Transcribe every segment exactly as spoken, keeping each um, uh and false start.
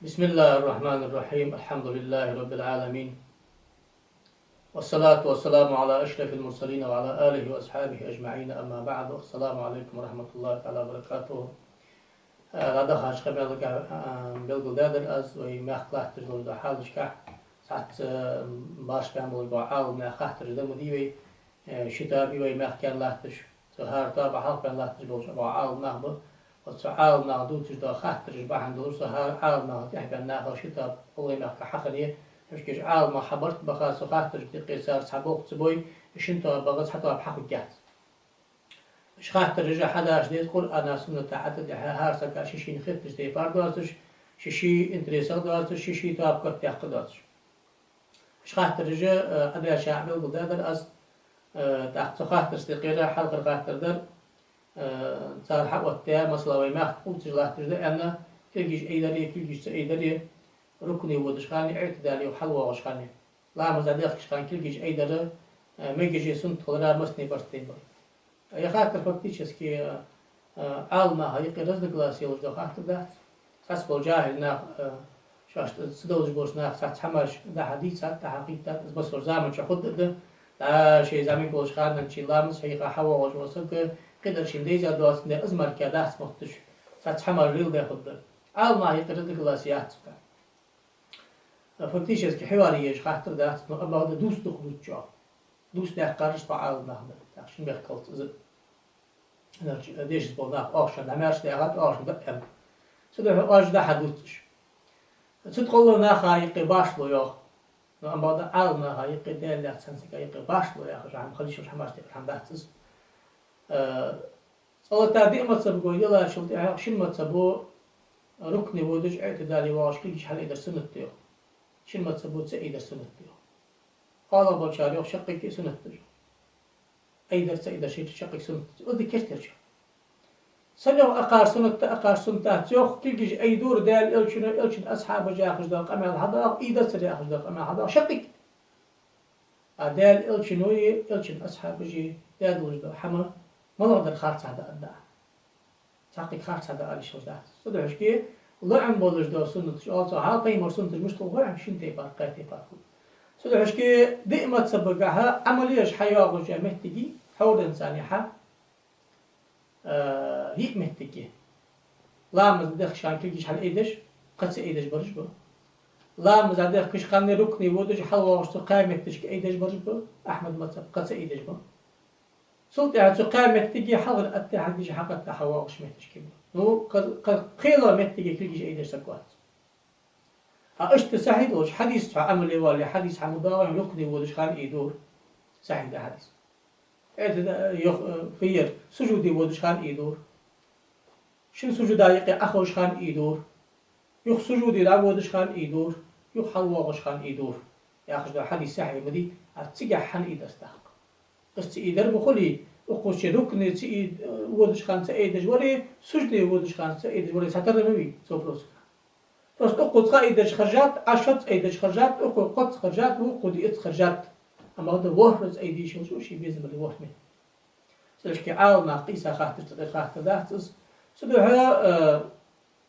بسم الله الرحمن الرحيم. الحمد لله رب العالمين. والصلاة والسلام على أشرف المرسلين وعلى آله وأصحابه أجمعين. أما بعد. السلام عليكم ورحمة الله تعالى وبركاته. Э, дӀадахача къамаьлагахь, э, белгалдаьдар аз вай мехка латташ долча хьалашкахь, цхьацца, э, башха баьнна болаш бола Ӏаламнаха хаттараш да ма дий вай, э, ши тоаба я вай мехка латташ. Цу хӀара тоабах хьалха баьнна латташ болаш бола Ӏаламнах ба. Оцу Ӏаламнаха дувцаш дола хаттараш бахьан долаш, цу хӀара Ӏаламнаха тӀехьа баьнна нахал ши тоаба ГӀалгӀай мехка хьахиннай. Цу чу Ӏаламнаха хьабарт баха, цу хаттарашта юкъе цар цхьа болх ца бой, шин тоабагӀа цхьа тоаба хьахургьяц. Уж хаттараш хьадаша деза Къуръана, сунната тӀа тӀехьа, хӀара сага ший-шийна хетача тайпара доацаш, ший-ший интересах доацаш, ший-ший тоаба котдаьккха доацаш. Уж хаттараш, э, Ӏадаьча белгалдаьдар аз, э, тӀаккха цу хаттарашта юкъера хьалхара хаттар дар, э, цар хьаоттаяь, масала, вай мехка къувсаш латташ да аьнна, кулгаш айдаре, кулгаш ца айдаре, рукуӀе водача хана, иӀтидале хьалвоагӀача хана. Ламаз дӀадехкача хана кулгаш айдар, э, мегаш я, суннат хилар, массане барт тайна бар. Ер хаттар фактически, э, Ӏаламнаха юкъе разногласи йолаш дола хаттар дац. Цхьабола жахӀил нах, э, шоашта ца довзаш болча наха цхьацца хӀамаш дӀа-хьа дийцад, дӀа-хьа кхийттад, из массаволча заманчухь хургда. ДӀа шоай зӀамига волча хана чу ламаз хьийха хьавоагӀаш вола саг, кхыдар шийна дайза доацандаь, из мара дац мотташ, цхьацца хӀамаш леладаь хургда. Ӏаламнаха юкъе разногласи яц цу тӀа. Фактически хьавар езаш хаттар дац, но амма бакъда дувца дукха дувцачох. Дувца даьккхараш тхо Ӏаламнах да. ТӀаккха шин бехк хилац из. Нах, дешаш бола нах оаха шоана дӀамаьрша даьхад, оаха шоана дӀа а аьнна. Цудухьа оаш дӀа-хьа дувцаш. Цу тӀа гӀолла наха юкъе башхало йоах. Но амма бакъда Ӏаламнаха юкъе Даьла лаьца цхьан сага юкъе башхало яхаш хӀама, хила йиш йолаш хӀамаш тӀехьа хӀама дац из. Э, Цкъа-латта диъ мазхӀабагахь йолаш йолчул тӀехьагӀа шин мазхӀабо рукуӀе водаш, иӀтидале воагӀаш кулгаш хьалайдар суннат да йоах. Шин мазхӀабо ца айдар суннат да йоах. КхоалагӀболчар йоах, шаккхе а суннат да йоах. Айдар, ца айдар шийтта шаккхе а суннат да йоах. Из да кертерча. Сенах укхар суннат да, укхар суннат дац йоах, кулгаш айдора Даьла Элчано, Элчан асхьабаша яхаш дола къамаьл хьадоагӀа, айдацар яхаш дола къамаьл хьадоагӀа, шаккхе а. А Даьла Элчано а, Элчан асхьабаша а даь долаш дола хӀама малагӀа дар харцахьа да аргда. Цхьаккха харцахьа да ала йиш йолаш дац. Цудухьа шке лоӀам болаш дола суннаташ оал цох, хӀаьта пайхамара суннаташ мишта хул хой Ӏа, шин тайпара, кхаь тайпара хул. Цудухьа шке диъ мазхӀабагахьа Ӏамал еш хьайоагӀаш йола моттиг я, хьавола денз царна хьа э, йиъ моттиг я. Ламаз дӀадехкача хана кулгаш хьалайдеш, кхы ца айдеш бараш ба. Ламаз дӀадехкача хана рукуӀе водаш, хьалвоагӀаш цу кхаь моттигашка айдеш бараш ба, Ахьмада мазхӀаб, кхы ца айдеш ба. Цул тӀехьа цу кхаь моттиге хьалхара аттахьият деш хьакъатта хьавоагӀаш моттигашка ба. Ну, кхы-, кхы-, кхыйола моттиге кулгаш айдеш саг вац. А иштта сахьихь долча хьадисаца Ӏамал е вале, хьадис хьа ма доагӀий, рукуӀе водача хана айдора. Сахьихь да хьадис. ИӀтида-, йох-, э, фийер, сужуде водача хана айдора. Шин сужуда юкъе Ӏоховшача хана айдора. Юха сужуде дӀаводача хана айдора. Юха хьалвоагӀача хана айдора. Яхаш дола хьадис сахьихь ма дий, а цигахь хӀана айдас тӀаккха. Из ца айдар ма хулий, укхаза рукуӀе ца ай-, э, водача хана ца айдеш варе, сужуде водача хана ца айдеш варе, цхьатарра ма вий цу вопросах. Просто укхо цкъа айдеш харжад, Ӏа шозза айдеш харжад, укхо кхозза харжад, вокхо диъазза харжад. Амма да ворхӀазза айде йиш йолаш ва ший безам бале ворхӀ моттиг. Цудухьа шке Ӏаламнаха къийса хаттар ца дер хаттар дац из. Цудухьа, э,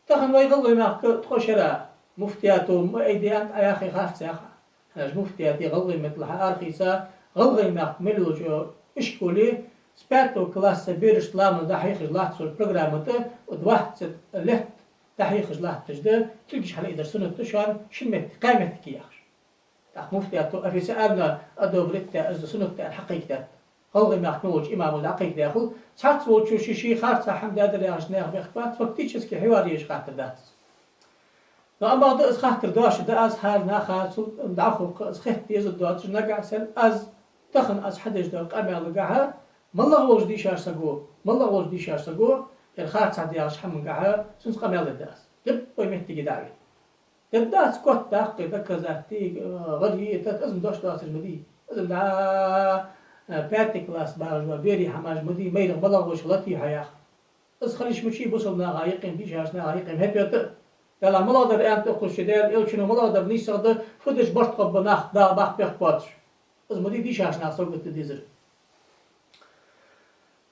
тахан вай ГӀалгӀай мехка тхо шера муфтиято ма айде аьнна Ӏа яхе харц яха. ХӀанз муфтияте ГӀалгӀай меттала хьаархийца, ГӀалгӀай мехка мел йолча ишколе с пятого класса берашта ламаз дӀахьехаш латташ йола программа тӀа, двадцать лет дӀахьехаш латташ да, кулгаш хьалайдар суннат да шоана шин метте, кхаь метте яхаш. ТӀаккха муфтиято официально одобрить даь, из суннат да аьнна хьакхайкадаьд. ГӀалгӀай мехка мел волча имамо дӀакхайкадаь хул, цхьацца волчо ший-ший харцахьа хӀама даьдар яхаш наьха бехк бац, фактически хьавар езаш хаттар дац. Но амма да из хаттар дош да аз хӀара наха цул дӀахо кхы из хетта дезар доацаш, нагахьа санна аз, тахан аз хьадеш дола къамаьлагахьа, малагӀа волча дийшача саго, малагӀа волча дийшача саго, ер харцахьа да яхача хӀамангахьа, цунца къамаьл дергда аз. Любой моттиге дӀа а ве. Дергдац, котдаккха, доказать де, гӀар е, тат, из-м дош доацар ма дий. Из-м дӀа, э, пятый класс багӀаш бола берий хӀамаш ма дий, майрагӀа малагӀа волча латий хьа яха. Из хилийта мичай бусалба наха юкъе-м, дийшача наха юкъе-м хӀета йота. Даьла малагӀдар аьннад укхаза, Даьла Элчано малагӀдар нийсагӀа да, фу деш барт къобба нах да бакъ бехк боацаш. Из ма дий дийшача наха совгӀат де дезар.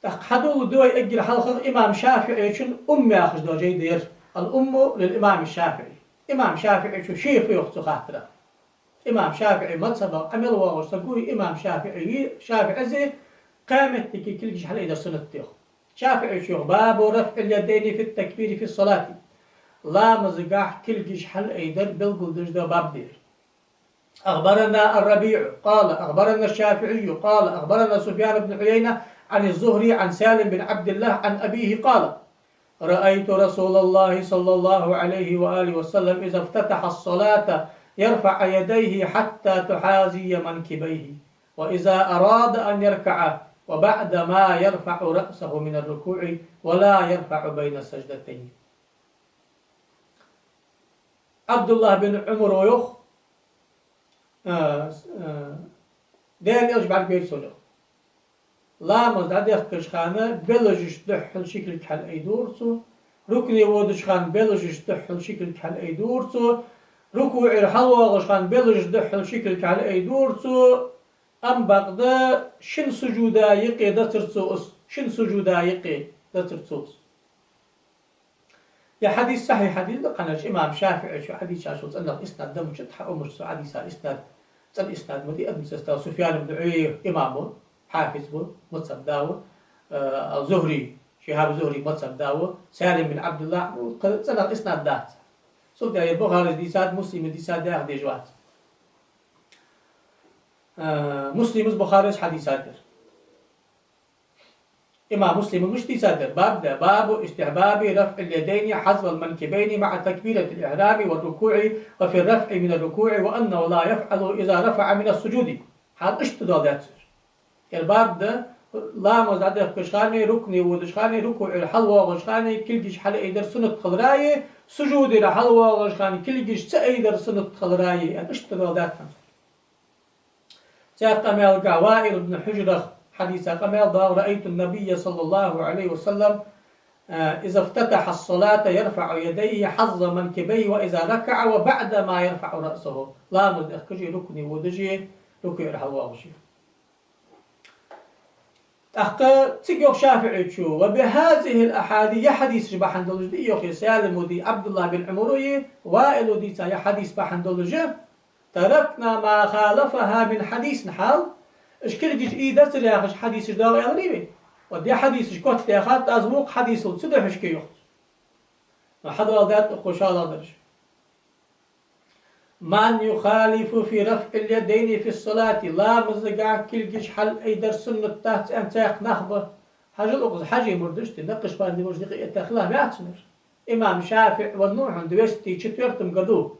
ТӀаккха хьадоладой эггара хьалха имам ШафиӀийчун «Умм» яхаш дола жай да ер. «Ал-Умму лил-имам ШафиӀий». Имам ШафиӀийчо ше фу йоах цу хаттара? Имам ШафиӀий мазхӀабах Ӏамал воагӀаш саг ва, имам ШафиӀий, ШафиӀийс кхаь моттиге кулгаш хьалайдар суннат да йоах. ШафиӀийчо йоах: باب رفع اليدين في التكبير في الصلاة. Ламазагахь кулгаш хьалайдар белгалдеш дола баб да ер. أخبرنا الربيع قال أخبرنا الشافعي قال أخبرنا سفيان بن عيينة عن الزهري عن سالم بن عبد الله عن أبيه قال: رأيت رسول الله صلى الله عليه وآله وسلم إذا افتتح الصلاة يرفع يديه حتى تحاذي منكبيه، وإذا أراد أن يركع، وبعد ما يرفع رأسه من الركوع، ولا يرفع بين السجدتين. Ӏабдуллахь бин Ӏумара йоах, а, а, Даьла Элча бӀаргавайра сона йоах. Ламаз дӀадехкача хана белажашта духьал ши кулг хьалайдора цо, рукуӀе водача хана белажашта духьал ши кулг хьалайдора цо, рукуӀера хьалвоагӀача хана белажашта духьал ши кулг хьалайдора цо, амма бакъда шин сужуда юкъе дацар цо из, шин сужуда юкъе дацар цо из. Ер хьадис сахьихь хьадис да, кхана имам ШафиӀийчо хьадис чӀоагӀа цӀенагӀа иснад да мичад, хьа умаш цу хьадиса иснад, цӀена иснад ма дий, адам цастал Суфьян ибн Ӏуяйна имам ва, хьафиз ва, мазхӀаб да ва, э, Зухри, Шихьаб Зухри мазхӀаб да ва, Салим бин Ӏабдуллахь, ну, кхы цӀенагӀа иснад дац. Цул тӀехьа ер Бухарис дийцад, Муслима дийцад яха дезаш вац. Э, Муслимас, Бухарис хьадийцад ер. Имам Муслима мишта дийцад ер? Баб да: باب استحباب رفع اليدين حذو المنكبين مع تكبيرة الإحرام والركوع وفي الرفع من الركوع وأنه لا يفعله إذا رفع من السجود. Хьал иштта доаладаьд цо. Ер баб да, ламаз дӀадехкача хана, рукуӀе водача хана, рукуӀера хьалвоагӀача хана кулгаш хьалайдар суннат хилараи, сужудера хьалвоагӀача хана кулгаш ца айдар суннат хилараи, ер иштта доаладаьд хьона. Цхьаькха къамаьлагахь Ваил ибн Хьужрах хьадийца къамаьл да: رأيت النبي صلى الله عليه وسلم، а, إذا افتتح الصلاة يرفع يديه حذو منكبيه وإذا ركع وبعد ما يرفع رأسه. Ламаз дехкача, рукуӀе водача, рукуӀера хьалвоагӀача. ТӀаккха цига йоах ШафиӀийчо: وبهذه الأحاديث, ер хьадисаш бахьан долаш да йоах, Салим ва дий, Ӏабдуллахь бин Ӏумара, Ваила дийца ер хьадис бахьан долаш, تركنا ما خالفها من حديث, хьал, уж кулгаш ийдацар яхаш хьадисаш доагӀа аьлар вай. Вот ер хьадисаш котдаьхад, аз вокха хьадисал ца дохьашке йоах цо. Но хьадоаладаьд укхо шоллагӀдараш. من يخالف في رفع اليدين في الصلاة, ламазагахь кулгаш хьалайдар суннат дац аьнна цхьаькха нах ба. Хьажал укхаза Хьажий мурдаш, те Накъшбандий мурдаш, дика эттар хила вац цунна. Имам ШафиӀий веннав хьона двести четвёртом году.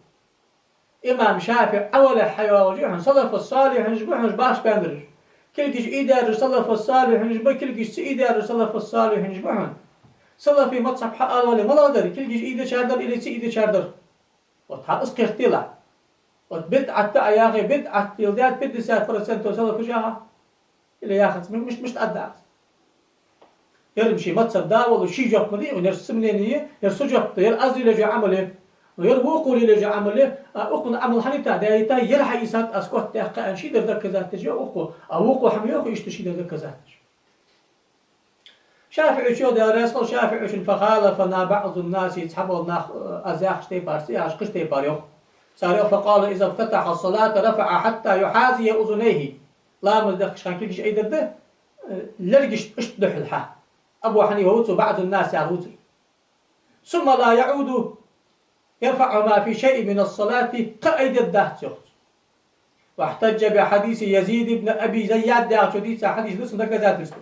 Имам ШафиӀий Ӏавалехь хьайоагӀаш я хьона, салафу-салихьинаш ба хьона уж башха баьннараш. Кулгаш ийдаьраш салафу-салихьинаш ба, кулгаш ца ийдаьраш салафу-, салихьинаш ба хьона. Салафий мазхӀаб хьаала вале, малагӀа дар, кулгаш ийдачар дар или ца ийдачар дар? Вот хьа из кхетаделахь. Вот бидӀат да а яхе, бидӀат леладаьд пятьдесят процентов салафаша яхар. Или яхац, ми-, миш-, мишта аргда аз? Ер ший мазхӀаб да а волаш, ший жоп ма дий, ер са мнение, ер са жоп да, ер аз лелаеш йола Ӏамал я. Но ер вокхо лелаеш йола Ӏамал я, а укхун Ӏамал хьанийта, даита, ер хьаийцад аз котдаьккха аьнна шийдар доказать деш я укхо, а вокхо хӀама йоах иштта шийдар доказать деш. ШафиӀийчо, Даьла раьза хилва ШафиӀийчунна, فخالفنا بعض الناس, цхьабола нах, э, аз яхача тайпара, ца яхача кхыча тайпара йоах. Цар йоах: فقال إذا افتتح الصلاة رفع حتى يحاذي أذنيه. Ламаз дехкача хана кулгаш айдар да, э, лергашта иштта духьал хьа. Абу Хьанифа ва цо, بعض الناس яхар ва цо. ثم لا يعود يرفعهما في شيء من الصلاة, кхы айдергдац йоах цо. واحتج بحديث يزيد بن أبي زياد, яхачо дийца хьадис да цунна доказательство.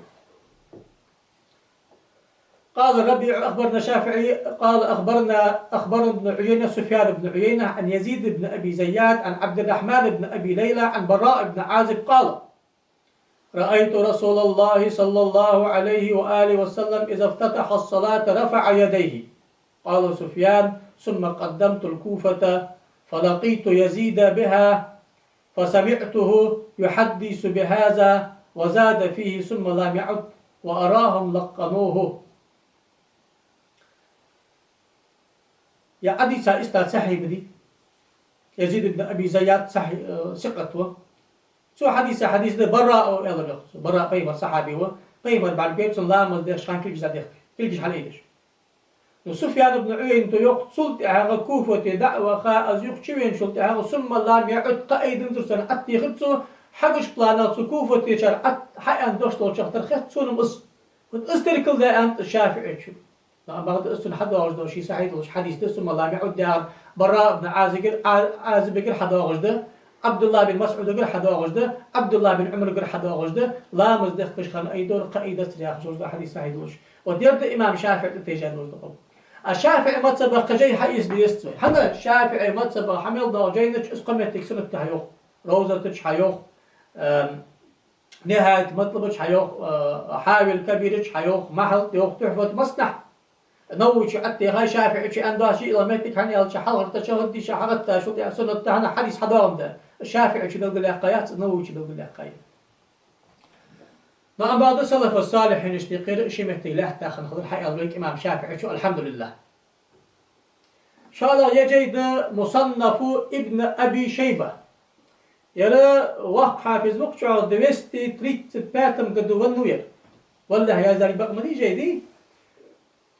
قال الربيع أخبرنا الشافعي قال أخبرنا، أخبرنا ابن عيينة، سفيان بن عيينة عن يزيد بن أبي زياد عن عبد الرحمن بن أبي ليلى عن براء بن عازب قال: رأيت رسول الله صلى الله عليه وآله وسلم إذا افتتح الصلاة رفع يديه. قال سفيان: ثم قدمت الكوفة فلقيت يزيد بها فسمعته يحدث بهذا وزاد فيه: ثم لم يعد، وأراهم لقنوه. Ер хьадийца иснад сахьихь ба, дий. Язид ибн Аби Зайяд сахьи-, э, сикъат ва. Цо хьадийца хьадис да, Бараъа аьлар йоах цо. Бараъ пайхамара сахьаби ва. Пайхамар бӀаргавайра цунна ламаз дехкача хана кулгаш дӀадехка, кулгаш хьалайдеш. Ну, Суфьян ибн Ӏуйайнато йоах, цул тӀехьагӀа Куфате дӀа а ваха, из юха чувеначул тӀехьагӀа, ثم لم يعد, кхы ай динзар санна Ӏоттехар цо, хьагуча плана цо Куфатечар Ӏо-, хьааьнна дош долчох тара хет цунна-м из. Вот из теркал даь аьннад ШафиӀийчо. Но амма бакъда из цунна хьадоагӀаш дола ший сахьихь долаш хьадис да, ثم لم يعد яхар Бараъ ибн Ӏазигар, Ӏа-, Ӏазибагар хьадоагӀаш да, Ӏабдуллахь бин МасӀудагар хьадоагӀаш да, Ӏабдуллахь бин Ӏумарагар хьадоагӀаш да, ламаз дехкаш хана ай дора, кхы ай дацар яхаш дола хьадис сахьихь долаш. Вот ер да имам ШафиӀийда тайжа долаш да къам. А ШафиӀий мазхӀабах кхы жай хьаэца дезац вай. ХӀана? ШафиӀий мазхӀабах хьа мел доагӀа жайна чу из кхо моттиг суннат тӀа хьайоах. Ровзата чу хьайоах, эм, Нихьаят-МатӀлаба чу хьайоах, э, Хьавил-Кабира чу хьайоах, Махьалла тӀа йоах, Тухьфат, массанахьа. Нававийчо Ӏоттеха, ШафиӀийчо аьнна дош йола моттиг, хӀана аьлча хьалхарча чу хьадиса, хьагӀатташ, шул тӀехьа суннат да, хӀана хьадис хьадоагӀандаь. ШафиӀийчо белгалъяьккха яц, Нававийчо белгалъяьккха я. Но амма бакъда салафу-салихьинашта юкъера ши моттиг лаьтта хинна хилар хьааьлар вайга имам ШафиӀийчо, алхьамдулиллахӀ. ШоллагӀа ер жай да Мусаннафу ибн Аби Шайба. Ер воккха хьафиз ва-кх, чӀоагӀа двести тридцать пятом году венна ва ер. Валлахь, яздаьр бакъ ма дий жай, дий?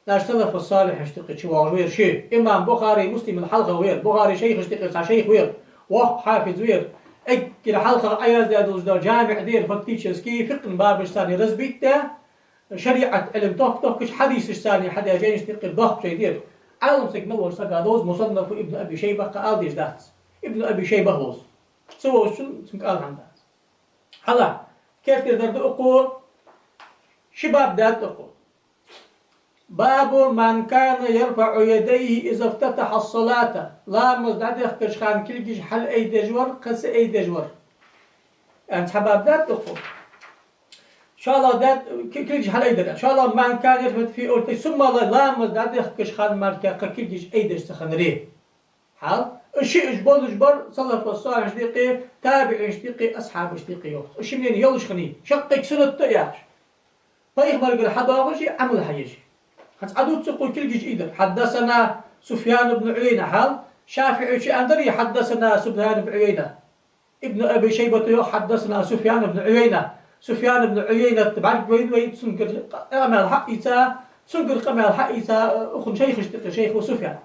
Наш салафу-салихьинашта юкъе чувоагӀаш ва ер ше. Имам Бухари, Муслима хьалха ва ер. Бухари шайхашта юкъера цхьа шайх ва ер. Воккха хьафиз ва ер. Эггара хьалха Ӏояздаь долаш дола джамиӀ да ер, фактически фикъхӀа бабашца разбить даь, шариӀата Ӏилма тохка-тохкача, хьадисашца хьадаь жайнашта юкъера доккха жай да ер. Ӏалам саг мел волча сага довза Мусаннафу ибн Аби Шайбах, кхы ала дезаш дац. Ибн Аби Шайбах вовза. Ца вовзачун цунга ала хӀама дац. Хьажал, керттера дар да укхо, ши баб даьд укхо. باب من كان يرفع يديه إذا افتتح الصلاة. Ламаз дӀадехкача хана кулгаш хьалъайдеш вар, кхы ца айдеш вар. Аьнна цхьа баб даьд укхо. ШоллагӀа даьд, ки-, кулгаш хьалъайдар. ШоллагӀа من كان يرفع في أول، ثم لا, ламаз дӀадехкача хана мара кхы кулгаш айдеш ца хиннаре. Хьажал, уж шиъ уж болаш бар салафу-салихьинашта юкъе, табиӀинашта юкъе, асхьабашта юкъе йоах. Уж ши мнени йолаш хиннай, шаккхе суннат да яхаш. Пайхамарагара хьадоагӀаш а, Ӏамал хьаеш а. ХӀанз Ӏадувц укхо кулгаш айдар. حدثنا سفيان بن عيينة, хьажал, ШафиӀийчо аьннадар, حدثنا سفيان بن عيينة. Ибн Аби Шайбата йоах, حدثنا سفيان بن عيينة. Суфьян ибн Ӏуйайнат бӀаргавайнавайнав, цунгара къамаьл хьаийца, цунгара къамаьл хьаийца, укхун шайхашта юкъера шайх ва Суфьян.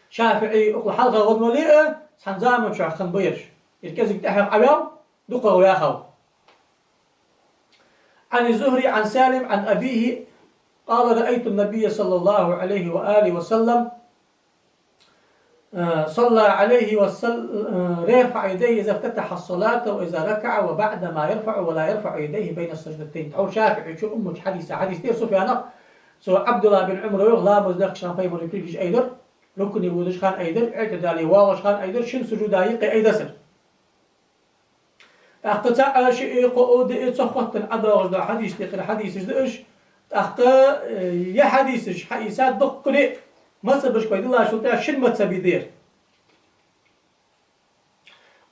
ШафиӀий укхул хьалха венна вале а, цхьан заман чухь хинна ба ераш. Ер кӀезига тӀехьагӀа Ӏаваьв, дукхагӀа ваьхав. عن الزهري عن سالم عن أبيه قال: رأيت النبي صلى الله عليه وآله وسلم، آه، صلى عليه وسلم، آه، يرفع يديه إذا افتتح الصلاة وإذا ركع وبعد ما يرفع ولا يرفع يديه بين السجدتين. Тхьовра ШафиӀийчо уммача хьадиса, хьадис да ер Суфьянах, цо Ӏабдуллахь бин Ӏумара йоах, ламаз дехкача хана пайхамара кулгаш айдар, рукуӀе водача хана айдар, иӀтидале воагӀача хана айдар, шин сужуда юкъе айдацар. ТӀаккха цаӀ а, шиъ а, кхоъ а, диъ а цох хоттаденна ӀодоагӀаш дола хьадисашта юкъера хьадисаш да уж. ТӀаккха, э, ер хьадисаш хьаийца дуккхача мазхӀабашка вай диллачул тӀехьагӀа шин мазхӀаб да ер.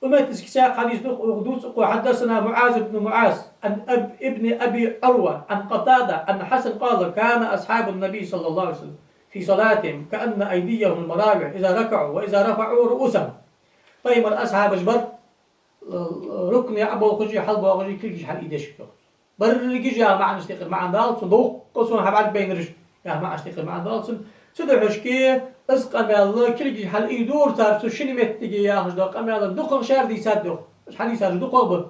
Укх меттиге цхьа хьадис дувц, дувц укхо: حدثنا معاذ بن معاذ عن أب-، ابن أبي عروة عن قتادة أن الحسن قال: كان أصحاب النبي صلى الله عليه وسلم في صلاتهم كأن أيديهم المراوح إذا ركعوا وإذا رفعوا رؤوسهم. Пайхамара асхьабаш бар, рукуӀе Ӏоболхаш а, хьалбоагӀаш а кулгаш хьалъайдеш йоах. Берригаш а яха маӀанашта юкъера маӀан доал цун, дукха сона хьабӀаргабайнараш яха маӀанашта юкъера маӀан доал цун. Цудухьа шке из къамаьл, кулгаш хьалъайдора цар цу шин моттиге яхаш дола къамаьл дукхагӀа шаьра дийцад йоах. Уж хьадисаш дукхагӀа ба.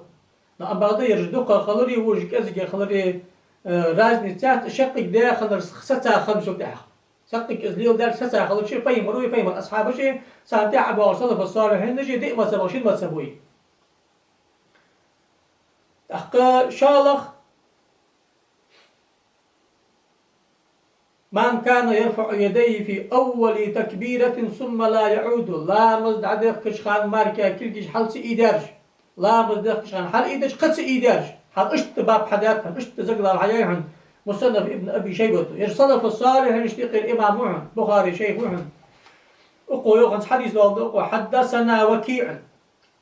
Но амма бакъда ераш дукхагӀа хилари, вож кӀезига хилари, э, разница яц, шаккхе даь хиннар сацагӀа хинначул тӀехьагӀа. Саккхе из леладаьр сацагӀа хилча, пайхамаро а, пайхамара асхьабаша а, царна тӀехьа ӀобоагӀа салафу-салихьинаша а, диъ мазхӀабах шин мазхӀаб ва ер. ТӀаккха шоллагӀа: من كان يرفع يديه في أول تكبيرة ثم لا يعود. Ламаз дӀадехкача хана мара кхы кулгаш хьал ца айдеш. Ламаз дехкача хана хьалъайдеш, кхы ца айдеш. Хьажал, иштта баб хьадаьд хьона, иштта загалал хьаяьй хьона Мусаннаф ибн Аби Шайбата. Ер салафу-салихьинашта юкъера имам ва хьона, Бухари шайх ва хьона. Укхо йоах, хӀанз хьадис доаладу укхо: حدثنا وكيع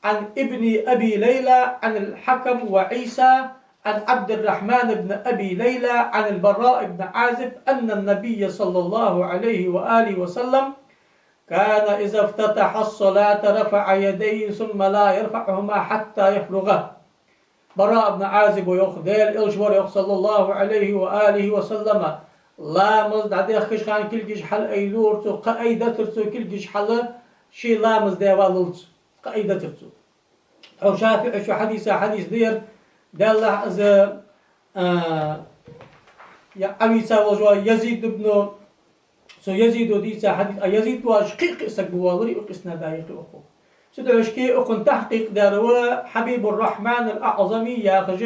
عن ابن أبي ليلى عن الحكم وعيسى عن عبد الرحمن بن أبي ليلى عن البراء بن عازب أن النبي صلى الله عليه وآله وسلم كان إذا افتتح الصلاة رفع يديه ثم لا يرفعهما حتى يفرغ. Бараъ ибн Ӏазибо йоах, Даьла Элча вар йоах, صلى الله عليه وآله وسلم, Ламаз дӀадехкача хана кулгаш хьалайдацар цо, кхы айдацар цо кулгаш хьал, ший ламаз даь валлалца, кхы айдацар цо. Хьо ШафиӀийчо хьадиса хьадис да ер, Даьллахь, из, а, я Ӏависа волча Язид ибн, цу Язидо дийца хьадис, а Язид воаш кхы-кхы саг ва воаллар укх иснаде юкъе укхо. Цудухьа укхун тахькъикъ даьр ва Хьабибур-Рахьман ал-АӀзами яхаш,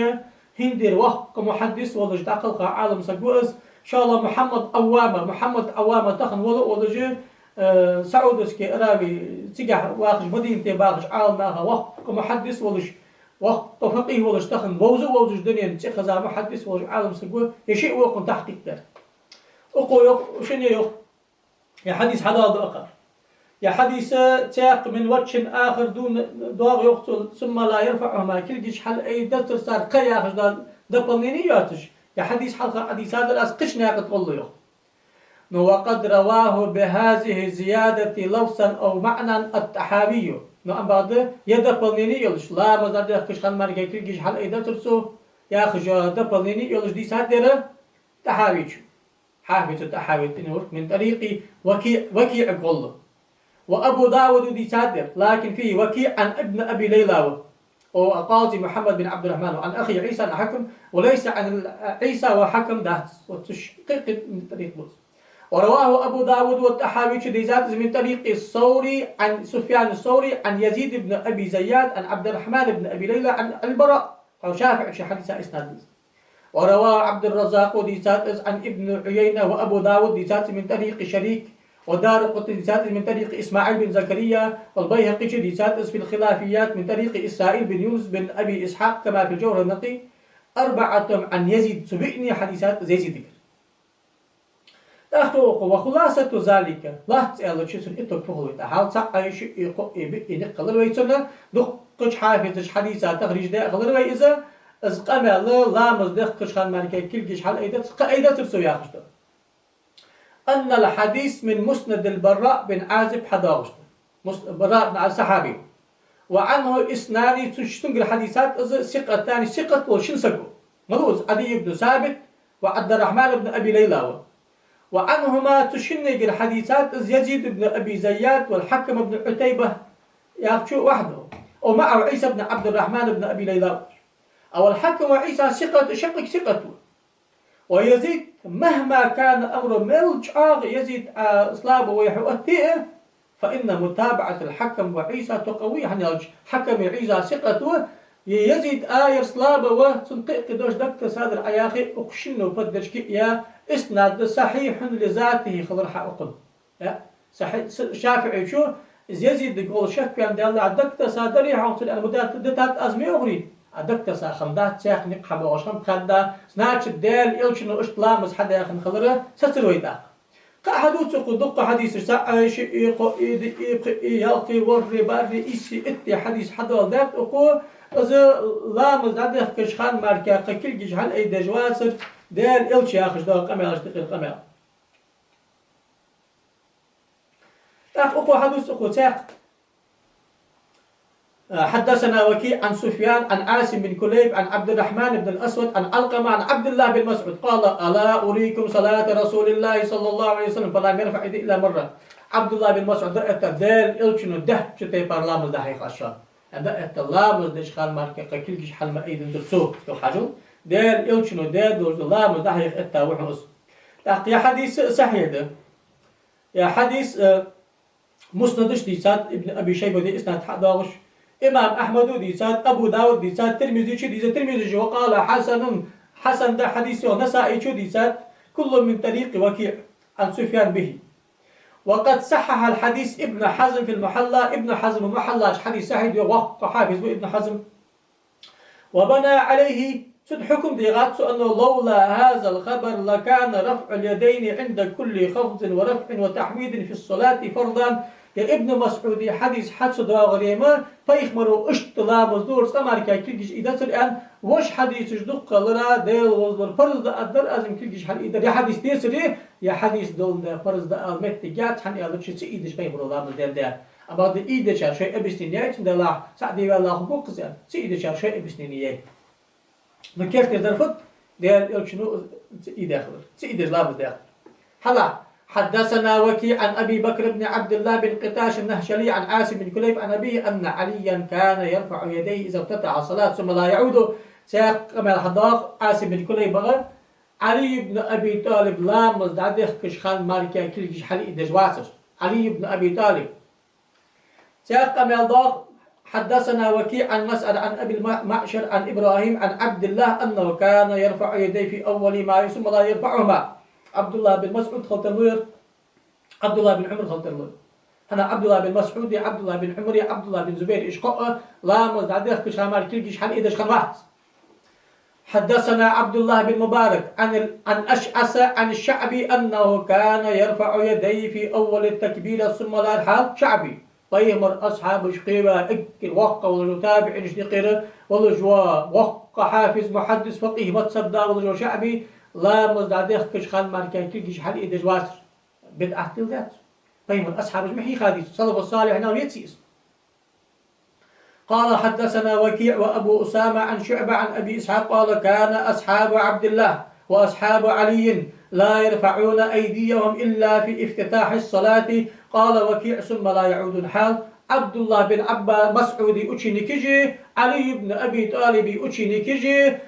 хӀинда воккха мухьаддис волаш дӀакхелха Ӏалам саг ва из. ШоллагӀа Мухьаммад Ӏаввама, Мухьаммад Ӏаввама тахан вала волаш, э, Саудовски Аравии, цигахь вахаш, Мадинате бахаш Ӏалам нах, воккха мухьаддис волаш, воккха факъихӀ волаш, тахан вовза а вовзаш дунен цӀихеза мухьаддис волаш Ӏалам саг ва, ер шиъ ва укхун тахькъикъ даьр. Укхо йоах, шийна йоах, ер хьадис хьадоаладу акхар. Ер хьадис цхьаькха من وجه آخر дун доагӀа йоах цо, ثم لا يرفعهما, кулгаш хьалайдацар цар кхы яхаш да, дополнение йоацаш. Ер хьадис хьалха хьадис дар аз кхыча наькъа тӀа гӀолла йоах. Но وقد رواه بهذه الزيادة لفظا أو معنى الطحاوي. Но амма бакъда ер дополнение йолаш, ламаз дӀадехкача хана мара кулгаш хьалайдацар цо яхаш дополнение йолаш дийцад ер ТӀахьавичо. Хьафиз ТӀахьави тӀинурк من طريق وكيع, ВакиӀа гӀолла. وأبو داود дийцад ер, لكن فيه وكيع عن ابن أبي ليلى و، وقاضي محمد بن عبد الرحمن وعن أخيه عيسى عن الحكم وليس عن عيسى والحكم дац. Вот цу кхы-кхы тӀарикъ ба уж. ورواه أبو داود والطحاوي, цо дийцад из من طريق الثوري عن سفيان الثوري عن يزيد بن أبي زياد عن عبد الرحمن بن أبي ليلى عن البراء. Хьо ШафиӀийчо хьадийца иснад да из. ورواه عبد الرزاق дийцад из عن ابن عيينة وأبو داود дийцад из من طريق شريك ودارقطني дийцад из من طريق إسماعيل بن زكريا والبيهقيчо дийцад из في الخلافيات من طريق إسرائيل بن يونس بن أبي إسحاق كما في الجوهر النقي أربعتهم عن يزيد, цу виъни хьадийцад из Язидагара. ТӀаккха тӀа укхо وخلاصة ذلك, лаьцна аьлча цун итог фу хул вай тӀа? Хьал цхьаъ, шиъ, кхоъ, биъ, никъ хилар вай цунна, дуккхача хьафизаша хьадийца тахриж даь хилар вай из, из къамаьл ламаз дехкача хана мара кулгаш хьалайдацар, кхы айдацар цо яхаш да. أن الحديث من مسند البراء بن عازب хьадоагӀаш да. Мус-, Бараъ ибн Ӏазиб сахьаби. وعنه اثنان, цу, цунгара хьадийцад из, ثقتان, сикъат вола шин саг ва. Малув из? عدي بن ثابت وعبد الرحمن بن أبي ليلى ва. وعنهما, цу шиннегара хьадийцад из Язид ибн Аби Зайяд والحكم بن عتيبة яхачо вахьдо. ومعه عيسى بن عبد الرحمن بن أبي ليلى. والحكم وعيسى ثقات, шаккхе сикъат ва. ويزيد مهما كان أمره, мел чӀоагӀа Язид а слабо вай хьаоттае а, فإن متابعة الحكم وعيسى تقويه, хӀана аьлча Хьаками Ӏийса сикъат ва, е Язид а ер слабо ва, цун кхы-кхы дош дагатессадар Ӏа яхе, укх шинно поддержка е иснад сахьихьун ли затихӀи хилар хьа укхун. Э, сахьи-, с-, ШафиӀийчо, из Язидага гӀолла шакваьнна даллалца дагатесса дарий хьона цун, аьнна, мудатта дитад аз ма йоахарий, а дагатесса хиннадац, цхьаккха никъ хьабоагӀаш хиннаб, хадда, значит, Даьла Элчано иштта ламаз хьадаь хинна хилар сацар вай тӀаккха. Кхы а хьадувц укхо дуккха хьадисаш, цхьаъ, шиъ, кхоъ, диъ, пхиъ, ялх, ворхӀ, бархӀ, ийс, итт хьадис хьадоаладаьд укхо, из ламаз дӀадехкача хана мара кхы кулгаш хьалайдеш вацар Даьла Элча яхаш дола къамаьлаш, тӀехьара къамаьл. ТӀаккха укхо хьадувц укхо цхьаькха. حدثنا وكيع عن سفيان عن عاصم بن كليب عن عبد الرحمن بن الأسود عن علقمة عن عبد الله بن مسعود قال: ألا أريكم صلاة رسول الله صلى الله عليه وسلم؟ فلم يرفع يديه إلا مرة. Ӏабдуллахь бин МасӀуда дӀаэтта, Даьла Элчано даьча тайпара ламаз дӀахьех аз шоана. ДӀаэтта ламаз деча хана мара кхы кулгаш хьал ма айдиндар цо, йоах хьажал. Даьла Элчано даь долча ламаз дӀахьех этта ва хьона из. ТӀаккха ер хьадис сахьихь да. Ер хьадис, э, Муснада чу дийцад, Ибн Аби Шайба де иснад хьадоагӀаш, имам Ахьмада дийцад, Абу Давуда дийцад, Тирмизичо дийцад, Тирмизичо وقال حسن, хьасан да хьадис, йоах, Насаичо дийцад, كل من طريق وكيع عن سفيان به. وقد صحح الحديث ابن حزم في المحلى, Ибн Хьазма Мухьалла чу хьадис сахьихь да йоах, воккха хьафиз ва Ибн Хьазм. وبنى عليه, цу тӀа хьукам дийгӀад цо, أنه لولا هذا الخبر لكان رفع اليدين عند كل خفض ورفع وتحميد في الصلاة فرضا. Ер Ибн МасӀуда хьадис хьа ца доагӀаре ма, пайхамаро иштта ламаз дора, цкъа мара кхы кулгаш айдацар аьнна, вож хьадисаш дукха хилара, Даьла гӀозлар парз да аьннадар, аз-м кулгаш хьалайдар. Ер хьадис дийцаре, ер хьадис доландаь парз да ала моттиг яц, хӀана аьлча ца айдеш пайхамаро ламаз даьннадаь. Амма бакъда айдечар шоай объяснени яьй, цундела цхьа дивала хӀу боккхаза, ца айдечар шоай объяснени яьй. Но керттера дар фуд, Даьла Элчано ца айдаь хилар, ца айдеш ламаз даь хилар. Хьала. حدثنا وكيع عن أبي بكر بن عبد الله بن قتاش النهشلي عن عاصم بن كليب عن أبيه أن عليا كان يرفع يديه إذا افتتح الصلاة ثم لا يعود. Цхьаькха къамаьл хьадоагӀа Ӏасим бин Кулайбага, Ӏали ибн Аби ТӀалиб ламаз дӀадехкача хана мара кулгаш хьалъайдеш вацар. Ӏали ибн Аби ТӀалиб. Цхьаькха къамаьл доагӀа: حدثنا وكيع عن مسعر عن أبي المعشر عن إبراهيم عن عبد الله أنه كان يرفع يديه في أول ما ثم لا يرفعهما. Ӏабдуллахь бин МасӀуд хила тарлу ер, Ӏабдуллахь бин Ӏумар хила тарлу. ХӀана Ӏабдуллахь бин МасӀуд, Ӏабдуллахь бин Ӏумар, Ӏабдуллахь бин Зубайр, уж кхоъ ламаз дӀадехкача хана мара кулгаш хьалъайдеш хиннавац. حدثنا عبد الله بن مبارك عن ال-، عن أشعث عن الشعبي أنه كان يرفع يديه في أول التكبيرة ثم لا يرفع. ШаӀби. Пайхамара асхьабаш кхеваь, эггара воккха волаш вола, табиӀинашта юкъера волаш вола, воккха хьафиз, мухьаддис, факъихӀ, мазхӀаб да волаш вола ШаӀби, ламаз дӀадехкача хана мара кулгаш хьалъайдеш вацар. БидӀат дилла дац. Пайхамара асхьабаша ма хьийхадий цо, салафу салихьинах веций из. قال حدثنا وكيع وأبو أسامة عن شعبة عن أبي إسحاق قال كان أصحاب عبد الله وأصحاب علي لا يرفعون أيديهم إلا في افتتاح الصلاة. قال وكيع ثم لا يعودون. Хьал, Ӏабдуллахь бин Ӏабба-, МасӀуда ученикаш, Ӏали ибн Аби ТӀалиба ученикаш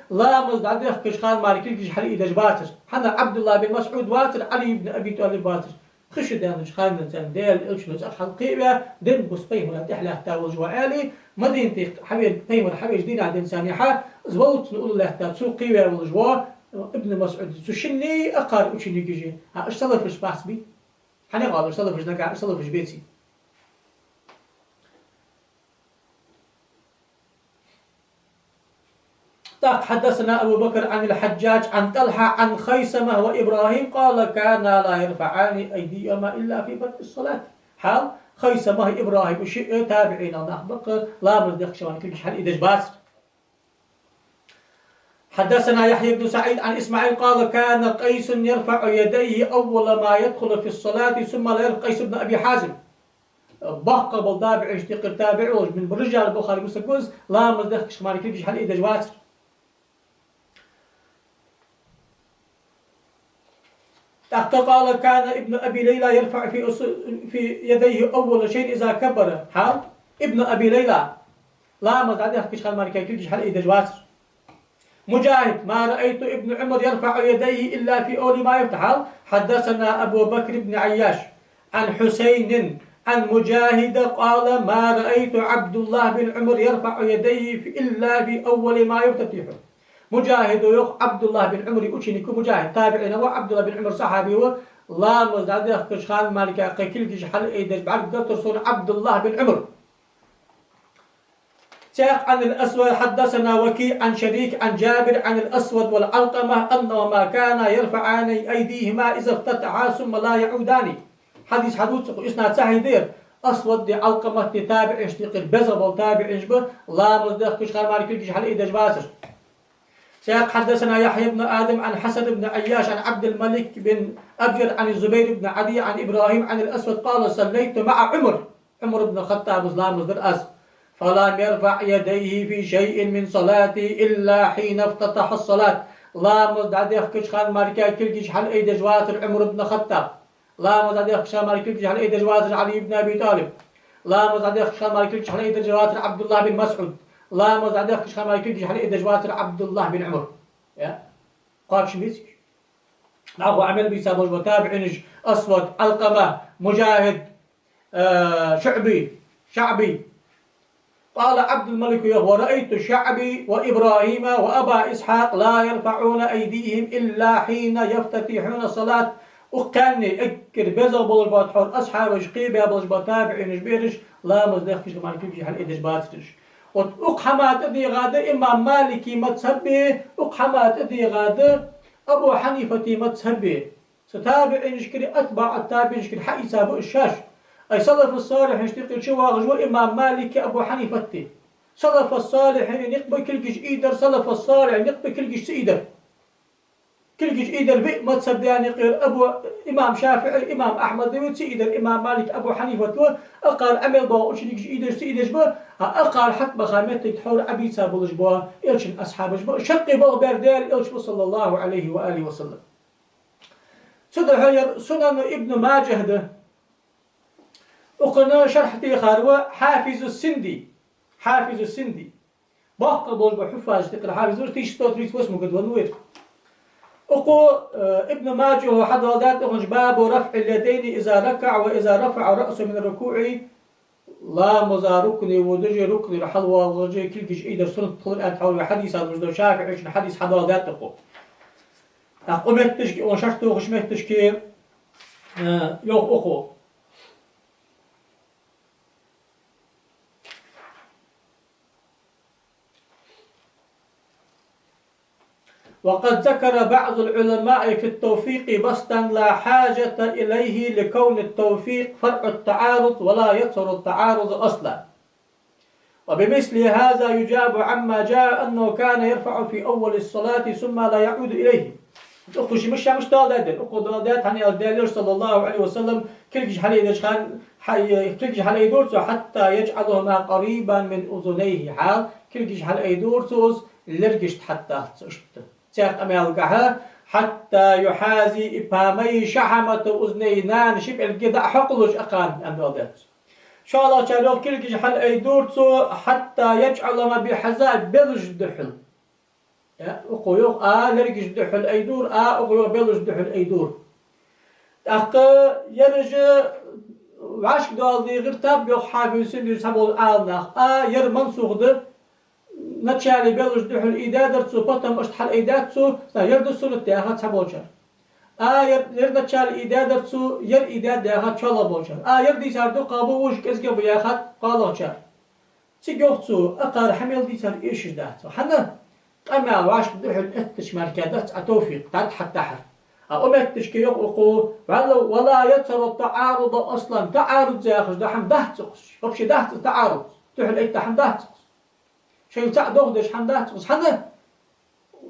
ламаз дӀадехкача хана мара кулгаш хьалъайдеш бацар. ХӀана Ӏабдуллахь бин МасӀуд вацар, Ӏали ибн Аби ТӀалиб вацар. Пхи шу даьннача ханна царна Даьла Элчано цӀагӀа хьалкхеваь, дин бус пайхамара тӀехьа лаьтта волаш ва аьле, Мадинате хьавена, пайхамар хьавеча дийнахьа денз царна яхьа, из вовцна уллув лаьтта цо кхеваь волаш ва Ибн МасӀуд, цу шинне а кхар ученикаш. ХӀа, уж салафаш бац бий? Хьанна гӀалаш салафаш нагахь, уж салафаш беций? ТӀаккха حدثنا أبو بكر عن الحجاج عن طلحة عن خيثمة وإبراهيم قال كانا لا يرفعان أيديهما إلا في بدء الصلاة. Хьал, Хайсама, ИбрахӀим, уж шиъ табиӀинех нах ба-кх, ламаз дехкача хана кулгаш хьалъайдеш бацар. حدثنا يحيى بن سعيد عن إسماعيل قال كان قيس يرفع يديه أول ما يدخل في الصلاة ثم لا يرفع. Къайс ибн Аби Хьазим. Боккха бола табиӀинашта юкъера табиӀ волаш, мин рижали Бухаре, Муслима ва из, ламаз дехкача хана мара кулгаш хьалъайдеш вацар. ТӀаккха قال كان ابن أبي ليلى يرفع في أص-، في يديه أول شيء إذا كبر. Хьал, Ибн Аби Лайла ламаз дӀадехкача хана мара кулгаш хьалъайдеш вацар. مجاهد: ما رأيت ابن عمر يرفع يديه إلا في أول ما يفتتح. حدثنا أبو بكر بن عياش عن حسين عن مجاهد قال: ما رأيت عبد الله بن عمر يرفع يديه في، إلا في أول ما يفتتح. МуджахӀида йоах, Ӏабдуллахь бин Ӏумара ученик ва МуджахӀид, табиӀин ва, Ӏабдуллахь бин Ӏумар сахьаби ва, ламаз дӀадехкача хана мара кулгаш хьалъайдеш бӀаргаготар сона Ӏабдуллахь бин Ӏумар. Цхьаькха عن الأسود حدثنا وكيع عن شريك عن جابر عن الأسود وعلقمة أنهما كانا يرفعان أيديهما إذا افتتحا ثم لا يعودان. Хьадис хьадувц укхо, иснад сахьихь да ер. Асвади Ӏалкъамати табиӀинашта юкъера беза бола табиӀинаш ба, ламаз дехкача хана мара кулгаш хьалъайдеш бацар. Цхьаькха حدثنا يحيى بن آدم عن حسن بن عياش عن عبد الملك بن أبجر عن الزبير بن عدي عن إبراهيم عن الأسود قال: صليت مع عمر. Ӏумар ибн ХаттӀаба ламаз дир аз. فلم يرفع يديه في شيء من صلاته إلا حين افتتح الصلاة. Ламаз дӀадехкача хана мара кулгаш хьалъайдеш вацар Ӏумар ибн ХаттӀаб. Ламаз дӀадехкача хана мара кулгаш хьалъайдеш вацар Ӏали ибн Аби ТӀалиб. Ламаз дӀадехкача хана мара кулгаш хьалъайдеш вацар Ӏабдуллахь бин МасӀуд. Ламаз дӀадехкача хана мара кулгаш хьалъайдеш вацар Ӏабдуллахь бин Ӏумар. Я? Кхоачам беций? ДӀахо Ӏамал бийца болаш бола табиӀинаш: Асвад, Ӏалкъама, МуджахӀид, э, ШуӀби, ШаӀби. قال عبد الملك йоах: ورأيت الشعبي وإبراهيم وأبا إسحاق لا يرفعون أيديهم إلا حين يفتتحون الصلاة. Укх кхаьнне эггара беза болаш бола тхьовра асхьабаша кхебаь болаш бола табиӀинаш ба ераш, ламаз дехкача хана мара кулгаш хьалъайдеш бацар ераш. Вот укх хӀаман тӀадийгӀа да имам Малика мазхӀаб а, укх хӀаман тӀадийгӀа да Абу Хьанифата мазхӀаб а. Цу табиӀинашкара, атбаӀу табиӀинашкара хьаийца ба уж шоаш. Ай салафу салихьинашта юкъера чувоагӀаш ва имам Малик а, Абу Хьанифат а. Салафу салихьина никъ ба кулгаш айдар, салафу салихьина никъ ба кулгаш ца айдар. Кулгаш айдар виъ мазхӀаб даьна юкъера Абу, имам ШафиӀи, имам Ахьмад а ва ца айдар, имам Малик, Абу Хьанифат ва, акхар Ӏамал боагӀа ученикаш айдеш ца айдеш ба, а акхар хьатӀабаха моттиг тхьовра Ӏабийца болаш бола Элчан асхьабаш ба, шаккхе болх баьр Даьла Элча ва, صلى الله عليه وآله وسلم. Цудухьа ер Сунан Ибн Маджахь да. Укхунна шархь дехар ва Хьафизу Синди. Хьафизу Синди. Боккха болаш ба хьуффазашта юкъера Хьафиз ва, тысяча сто тридцать восьмой году венна ва ер. Укхо, э, Ибн Маджахьо хьадоаладаьд укхунча: باب رفع اليدين إذا ركع وإذا رفع رأسه من الركوع. Ламаза рукуӀе водаш а, рукуӀера хьалвоалаш а кулгаш айдар суннат хилар аьнна хьалве хьадис а луш да, ШафиӀийчун хьадис хьадоаладаьд укхо. ТӀаккха укх метташка, он шархь тохаш метташка, э, йоах укхо. وقد ذكر بعض العلماء في التوفيق بسطا لا حاجة إليه لكون التوفيق فرع التعارض ولا يظهر التعارض أصلا. وبمثل هذا يجاب عما جاء أنه كان يرفع في أول الصلاة ثم لا يعود إليه. Укхо ший мишта-мишта доаладаьд, укхо доаладаьд, хӀана аьлча Даьла Элчано, صلى الله عليه وسلم, кулгаш хьалайдеш хана, хьа-, кулгаш хьалайдора цо, حتى يجعلهما قريبا من أذنيه, хьал кулгаш хьалайдора цо из лергашта хьатӀадахьа цо иштта. Цхьан къамаьлагахьа: حتى يحاذي إبهامي شحمة أذنيه, нана ши пӀелг дӀахьокхалуш акхарна, аьнна доаладаьд цо. ШоллагӀчар йоах, кулгаш хьалайдора цо, حتى يجعلهما بحذا, белаш духьал. Э, укхо йоах, а, лергаш духьал айдора, а, укхо йоах, белаш духьал айдора. ТӀаккха ераш вӀашкадоаладе гӀертаб, йоах Хьафизу Синдис, цхьаболча Ӏаламнаха. А, ер мансух да, начале белаш духьал айдаьдар цо, потом иштта хьалайдаьд цо, ер да суннат, яхад цхьаболчар. А, ер, ер начале айдаьдар цо, ер айдаьд, яхад шоллагӀболчар. А, ер дийцар дукхагӀа ба, вож кӀезигагӀа ба, яхад кхоалагӀчар. Цига йоах цо, акхар хьа мел дийцар эшаш дац цо. ХӀана? Къамаьл вӀашка духьал эттача мара дац Ӏа товфикъ, тӀатӀа хьатӀадахьар. А укх метташка йоах укхо: ولا، ولا يظهر التعارض أصلا, таӀаруз яхаш дола хӀама дац укхаза. Вообще дац из таӀаруз. Духьал этта хӀама дац укхаза. Шоайла цаӀ дохдеш хӀама дац укхаза. ХӀана?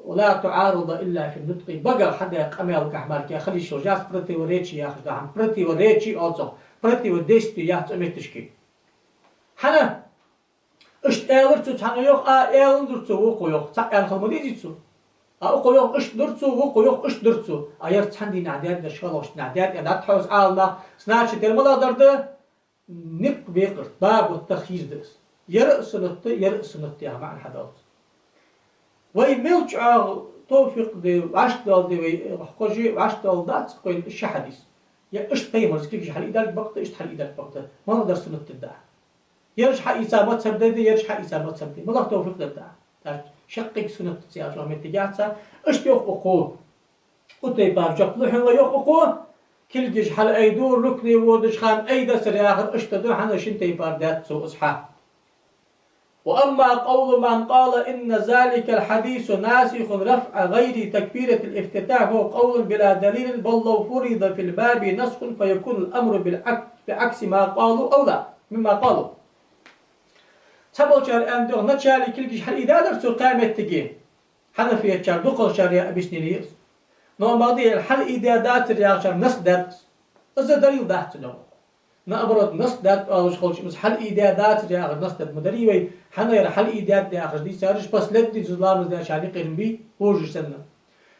ولا تعارض إلا في النطق. Багах хьадаь къамаьлагахьа мара хила йиш йолаш яц противоречие яхаш дола хӀама. Противоречие оал цох, противодействие яц укх метташка. ХӀана? Иштта аьлар цо, цхьанне йоах, а, аьннадар цо, вокхо йоах, цхьа аьнна хила ма дезий цо. А укхо йоах, иштта дар цо, вокхо йоах, иштта дар цо. А ер цхьан дийнахьа даьд, шоллагӀча дийнахьа даьд, аьнна да тхьовс Ӏаламнаха. Значит, ер малагӀдар да? Никъ бекъарт, باب التخيير да из. Ер а суннат да, ер а суннат да яха маӀан хьадоал цо. Вай мел чӀоагӀа товфикъ де, вӀашкадоаладе вай, э, хьокхаш а вӀашкадоаладац вайна ши хьадис. Е иштта пайхамара кулгаш хьалайдалга бакъда, иштта хьалайдалга бакъда. МалагӀдар суннат дергда? Ераш хьаийца мазхӀаб дергда, ераш хьаийца мазхӀаб дергда. МалагӀа товфикъ дергда? ТӀаккха шаккхе суннат да ца яхача моттиге яц. Иштта йоах укхо. Укх тайпара жоп лу хьона, йоах укхо. Кулгаш хьалайдора рукуӀе водача хана айдацар яхар иштта да, хӀана шин тайпара даьд цо из хьа. وأما قول من قال إن ذلك الحديث ناسخ رفع غير تكبيرة الافتتاح فهو قول بلا دليل، بل لو فرض في الباب نسخ فيكون الأمر بالعك-، بعكس ما قالوا أولى مما قالوا. Цхьаболчар аьннад, начале кулгаш хьалайдаьдар цо кхаь моттиге. Хьанафиятчар, дукхагӀчар яь объяснени я из. Но амма дий, хьалайдаьдацар яхачар насх даьд из. Из далил дац цунах. Наоборот, насх даьд оалаш хилча, из хьалайдаьдацар яхар насх даьд ма дарий вай, хӀана аьлча хьалайдаьд яхаш дийцараш последний из ламаз даьчарна юкъера бий, вожаш санна.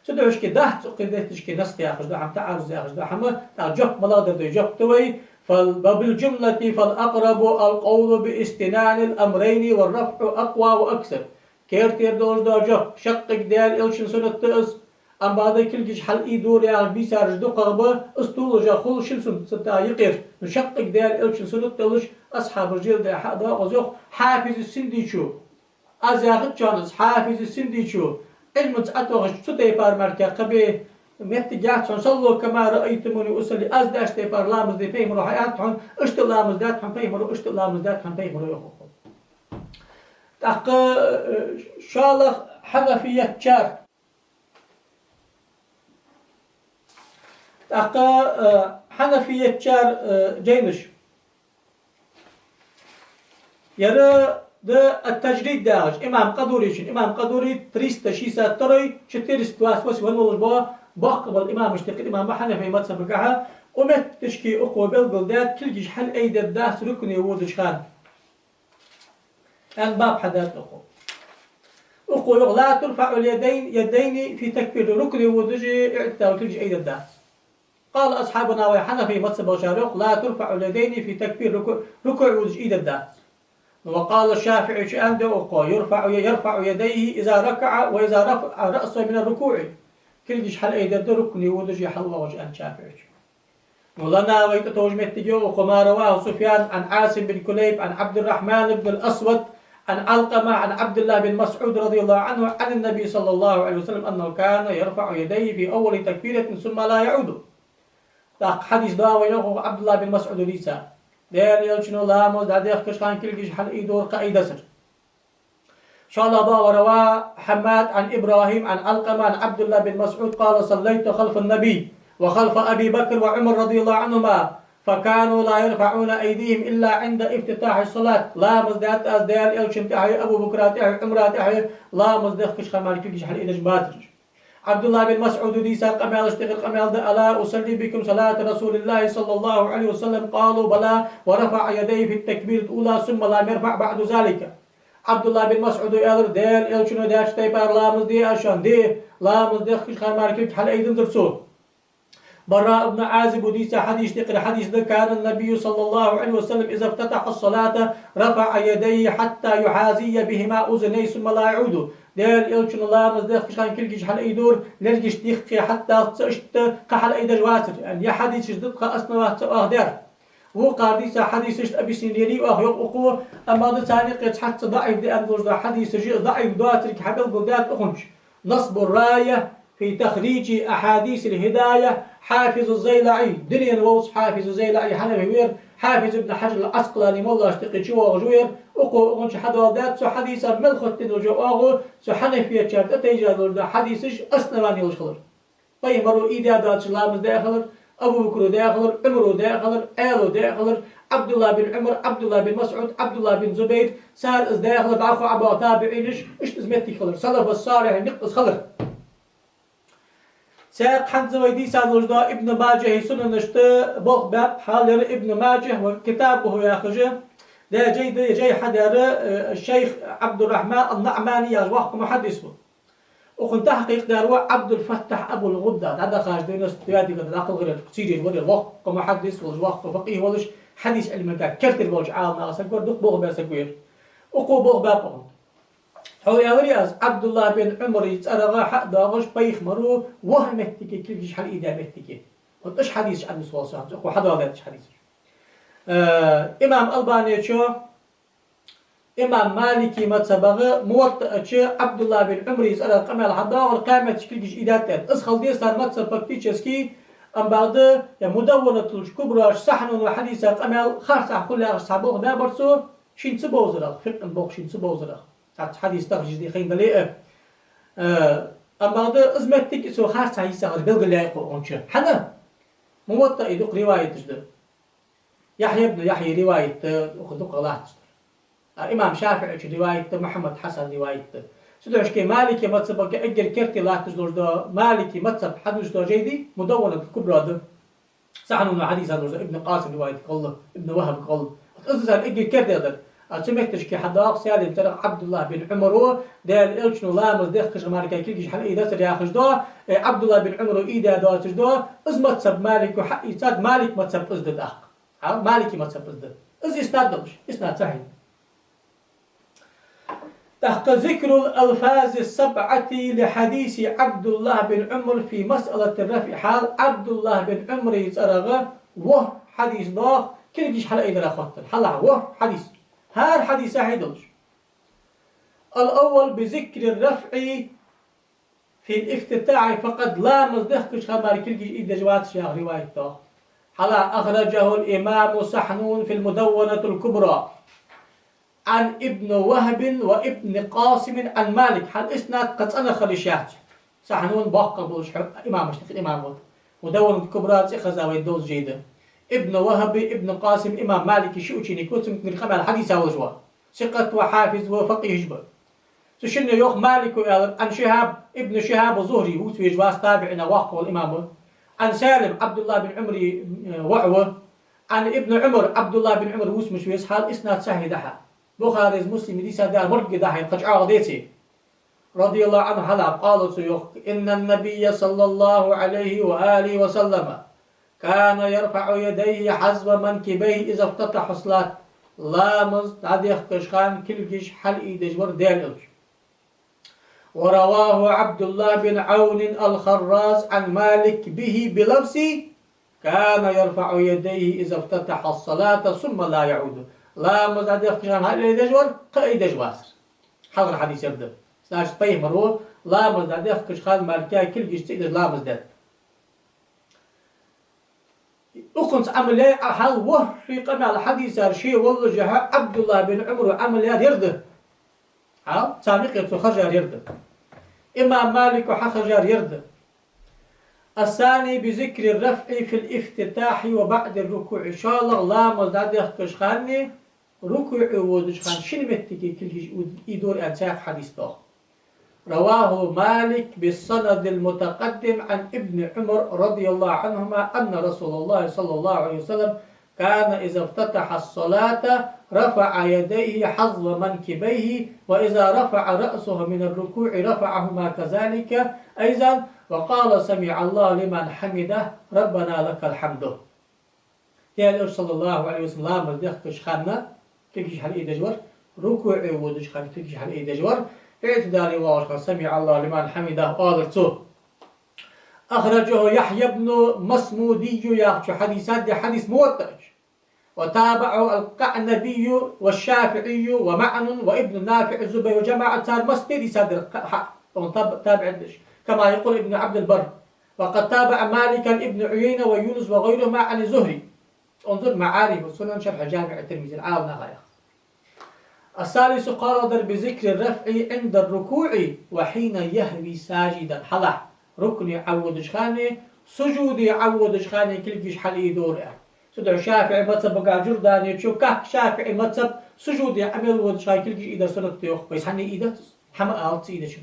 Цудухьа дац укх метташка насх яхаш дола хӀама, таӀаруз яхаш дола хӀама, тӀаккха жоп малагӀдар да, жоп да вай: فال-، وبالجملة فالأقرب القول باستثناء الأمرين والرفع أقوى وأكثر. Кертера долаш дола жоп, шаккхе Даьла Элчан суннат да из, амма бакъда кулгаш хьалайдора яхаш дийцараш дукхагӀа ба, из толаш а хул шин суннаташта юкъера. Но шаккхе Даьла Элчан суннат долаш, асхьабаша леладаь хьадоагӀа из, йоах Хьафизу Синдичо. Аз яхачча хана из Хьафизу Синдичо, Ӏилманца ӀотӀатохаш, цу тайпара мара кхы бе моттиг яц хьона: صلوا كما رأيتموني أصلي, аз деш тайпара ламаз де, пайхамаро хьааьннад хьона, иштта ламаз даьд хьона пайхамаро, иштта ламаз даьд хьона пайхамаро, йоах укхо. ТӀаккха, э, шоллагӀа хьанафиятчар. ТӀаккха, э, хьанафиятчар, э, жайнаш. Ер да ат-Таджрид яхаш, имам Къадурийчун, имам Къадури триста шестьдесят второй, четыреста двадцать восемь венна волаш ба, боккха бола имамашта юкъера имам ва хьанафий мазхӀабагахьа, укх метташка укхо белгалдаьд, кулгаш хьалайдергдац рукуӀе водача хана. Аьнна баб хьадаьд укхо. Укхо йоах: لا ترفع اليدين، يدين في تكبيرة, рукуӀе водаш а, иӀтидал, кулгаш айдергдац. قال أصحابنا, вай хьанафий мазхӀабагӀчар йоах: لا ترفع اليدين في تكبير الركوع, рукуӀ водаш ийдергдац. وقال الشافعي, ши ан де укхо: يرفع, يرفع يديه إذا ركع وإذا رفع رأسه من الركوع. Кулгаш хьалайдергда рукуӀе водаш е хьалвоагӀаш, аьннад ШафиӀийс. ولنا, вай тӀатовжа моттиг я укхо, ما رواه سفيان عن عاصم بن كليب عن عبد الرحمن بن الأسود عن علقمة عن عبد الله بن مسعود رضي الله عنه عن النبي صلى الله عليه وسلم أنه كان يرفع يديه في أول تكبيرة ثم لا يعود. ТӀаккха хьадис да вайна укхо ӀабдуллахӀ бин МасӀуда дийца. Даьла Элчано ламаз дӀадехкача хана кулгаш хьалайдора, кхы айдацар. ШоллагӀа да: وروى حماد عن إبراهيم عن علقمة عن عبد الله بن مسعود قال: صليت خلف النبي وخلف أبي بكر وعمر رضي الله عنهما فكانوا لا يرفعون أيديهم إلا عند افتتاح الصلاة. Ламаз даьд аз Даьла Элчана тӀехьеи, Абу Бакра тӀехьеи, Ӏумара тӀехьеи, ламаз дехкача хана мара кулгаш хьалайдеш бацар уж. ӀабдуллахӀ бин МасӀуда дийца къамаьлашта тӀехьара къамаьл да: ألا أصلي بكم صلاة رسول الله صلى الله عليه وسلم؟ قالوا: بلى، ورفع يديه في التكبيرة الأولى ثم لم يرفع بعد ذلك. ӀабдуллахӀ бин МасӀуда аьлар: Даьла Элчано даьча тайпара ламаз дий аз шоана? Дий. Ламаз дехкача хана мара кулг хьалайдинзар цо. Бараъ ибн Ӏазиба дийца хьадиса тӀехьара хьадис да: كان النبي صلى الله عليه وسلم إذا افتتح الصلاة رفع يديه حتى يحاذي بهما أذنيه ثم لا يعود. Даьла Элчано ламаз дехкача хана кулгаш хьалайдора, лергашта юххе хьатта ца иштта кхы хьалайдеш вацар. Ер хьадисаш да тха основаца оаха даьр. Вокхар дийца хьадисашта объяснени даьд оаха, йоах укхо, амма да царна юкъера цхьацца даӀиф да аьнна долаш дола хьадисаш а даӀиф доацилга хьабелгалдаьд укхунца. نصب الراية في تخريج أحاديث الهداية حافظ الضيلعي. Дунен вовзаш Хьафиз ЗайлаӀи хьанафи вар, Хьафиз ибн Хьаджар ал-Ӏаскъалани моллашта юкъе чувоагӀаш вар, укхо укхунца хьадоаладаьд цу хьадиса мел хоттаденна долча оагӀув, цу хьанафечар тӀатайжа долаш дола хьадисаш основани йолаш хилар. Пайхамаро ийдаь доацаш ламаз даь хилар, Абу Бакро даь хилар, Ӏумаро даь хилар, Ӏаьлас даь хилар, ӀабдуллахӀ бин Ӏумар, ӀабдуллахӀ бин МасӀуд, ӀабдуллахӀ бин Зубайр, цар из даь хилар, дӀахо ӀабдуллахӀ, табиӀинаш, иштта из моттиг хилар, салафу салихьий никъ из хилар. Цхьаькха хӀанз вай дийца долаш да Ибн Маджахьа сунанашта болх баьб, хьалхара Ибн Маджахь ва китабуху яхаш, да жай да, жай хьадаьр, э, шайх Ӏабдуррахьман ан-НуӀмани яхаш воккха мухьаддис ва. Укхун тахькъикъ даьр ва Ӏабдул-Фаттахь Абул-ГӀудда, дӀадахача девяносто девятый года дӀакхалхарера, Сирера вар ер, воккха мухьаддис волаш, воккха факъихӀ волаш, хьадиса Ӏилмага кертера болча Ӏаламнаха саг вар, дукха болх баь саг вар. Укхо болх баьб укхунна. Хьо аьлар аз, ӀабдуллахӀ бин Ӏумара цӀерагӀа хьадоагӀаш пайхамаро ворхӀ моттиге кулгаш хьалайдаь моттиге. Вот уж хьадисаш Ӏадис волса, укхо хьадоаладаьд уж хьадисаш. Э, имам Албанечо имам Малика мазхӀабагӀа МуваттаӀача ӀабдуллахӀ бин Ӏумара цӀерагӀа къамаьл хьадоагӀар, кхаь моттиге кулгаш айдад аьнна. Из хила деза цар мазхӀаб фактически, амма бакъда, ер Мудавванатул Кубра чу Сахьнуна хьадийца къамаьл харцахьа хул яхаш цхьа болх баьбар цо, шийна ца бовзарах, фикъхӀа болх шийна ца бовзарах. Цхьацца хьадис тахриж де хайна дале а. Э, амма бакъда из моттиг цо харцахьа йийцар белгалъяьй укхо укхунца. ХӀана? МуваттаӀа дукха риваяташ да. Яхья ибн Яхья риваят да, укхо дукха латташ дар. А имам ШафиӀийчун риваят да, Мухьаммад Хьасан риваят да. Цудухьа Малика мазхӀабага эггара керте латташ долаш да, Малика мазхӀаб хьадувцаш да жай да, Мудавванатул Кубра да. Сахьнуна хьадийца долаш да, Ибн Къасим риваятага гӀолла, Ибн ВахӀабага гӀолла. Из да царна эггара керте дар. А цу метташка хьадоагӀа Салима цӀерагӀа ӀабдуллахӀ бин Ӏумара, Даьла Элчано ламаз дехкача хана мара кулгаш хьалайдацар яхаш да, э, ӀабдуллахӀ бин Ӏумара ийдаь доацаш да, из мазхӀаб Малика хьаийцад, Малика мазхӀаб из да тӀаккха. Хьа, Малика мазхӀаб из да. Из иснад долаш, иснад сахьихь. ТӀаккха ذكر الألفاظ السبعة لحديث عبد الله بن عمر في مسألة الرفع. Хьал ӀабдуллахӀ бин Ӏумара цӀерагӀа ворхӀ хьадис доагӀа, кулгаш хьалайдара хоттаденна. Хьалха ворхӀ хьадис. ХӀара хьадис сахьихь долаш. الأول بذكر الرفع في الافتتاح فقط, ламаз дехкача хана мара кулгаш айдеш вацар яха риваят да. Хьалха أخرجه الإمام سحنون في المدونة الكبرى عن ابن وهب وابن قاسم عن مالك. Хьал иснад кхы цӀена хила йиш яц. Сахьнун боккха болаш хьо-, имамашта юкъера имам ва. Мудавванатул Кубра цӀихеза вайна довза жай да. Ибн ВахӀаб, Ибн Къасим имам Малика ши ученик ва, цунга къамаьл хьадийца волаш ва. Сикъат ва, хьафиз ва, факъихӀаш ба. Цу шинне йоах Малика аьлар, عن شهاب, Ибн ШихӀаб ЗухӀри вувц везаш вац, табиӀинех воккха вола имам ва. عن سالم, ӀабдуллахӀ бин Ӏумара, э, воӀ ва. عن ابن عمر, ӀабдуллахӀ бин Ӏумар вувцаш веза, хьал иснад сахьихь да хьа. Бухарес, Муслимас дийца дар мургга да хьа, кхы чӀоагӀа деций. رضي الله عنه, хьалха, قال, цо йоах: إن النبي صلى الله عليه وآله وسلم كان يرفع يديه حذو منكبيه إذا افتتح الصلاة. Ламаз дӀадехкача хана кулгаш хьалъайдеш вар Даьла Элча. ورواه عبد الله بن عون الخراز عن مالك به بلفظ: كان يرفع يديه إذا افتتح الصلاة ثم لا يعود. Ламаз дӀадехкача хана хьалъайдеш вар, кхы айдеш вацар. Хьалхара хьадис ер да. Значит, пайхамара ламаз дӀадехкача хана мара кулгаш ца айдеш ламаз даьд. Укхунца Ӏамал яь, а хьал ворхӀе къамаьл хьадийцар ше воллашехь, Ӏабдуллахь бин Ӏумара Ӏамал яьр ер да. Хьал, царна юкъера цо хержар ер да. Имам Малика хьахержар ер да. الثاني بذكر الرفع في الافتتاح وبعد الركوع. ШоллагӀа ламаз дӀадехкача хана рукуӀе водача хана шин моттиге кулгаш айдора аьнна цхьаькха хьадис доагӀа. رواه مالك بالسند المتقدم عن ابن عمر رضي الله عنهما أن رسول الله صلى الله عليه وسلم كان إذا افتتح الصلاة رفع يديه حذو منكبيه، وإذا رفع رأسه من الركوع رفعهما كذلك أيضا، وقال: سمع الله لمن حمده، ربنا لك الحمد. Даьла Элча, саллаллахӀу Ӏалайхи ва саллам, ламаз дехкача хана кулгаш хьалъайдеш вар, рукуӀе водача хана кулгаш хьалъайдеш вар, иӀтидале воагӀача хана «سمع الله لمن حمده» оалар цо. أخرجه يحيى بن مسمودي яхачо хьадийцад ер хьадис Муваттаъ чу. وتابعه القعنبي والشافعي ومعن وابن نافع الزبيري وجماعة. Цар массане дийцад ер хьа-, хьа-, он таб-, табиӀинаш, كما يقول ابن عبد البر. وقد تابع مالكا ابن عيينة ويونس وغيرهما عن الزهري. Цунцара МаӀарифу Сунан, шархь ДжамиӀу Тирмизи, Ӏаламнаха яхар. الثالث, кхоалагӀдар, بذكر الرفع عند الركوع وحين يهوي ساجدا. ХьалхагӀа рукуӀе Ӏоводача хана, сужуде Ӏоводача хана кулгаш хьалъайдора аьнна. Цудухьа ШафиӀий мазхӀабагахь Журданечо, как ШафиӀий мазхӀаб, сужуде Ӏа мел водача хана кулгаш айдар суннат да йоах. Вай хӀана айдац? ХӀама алац айдеш.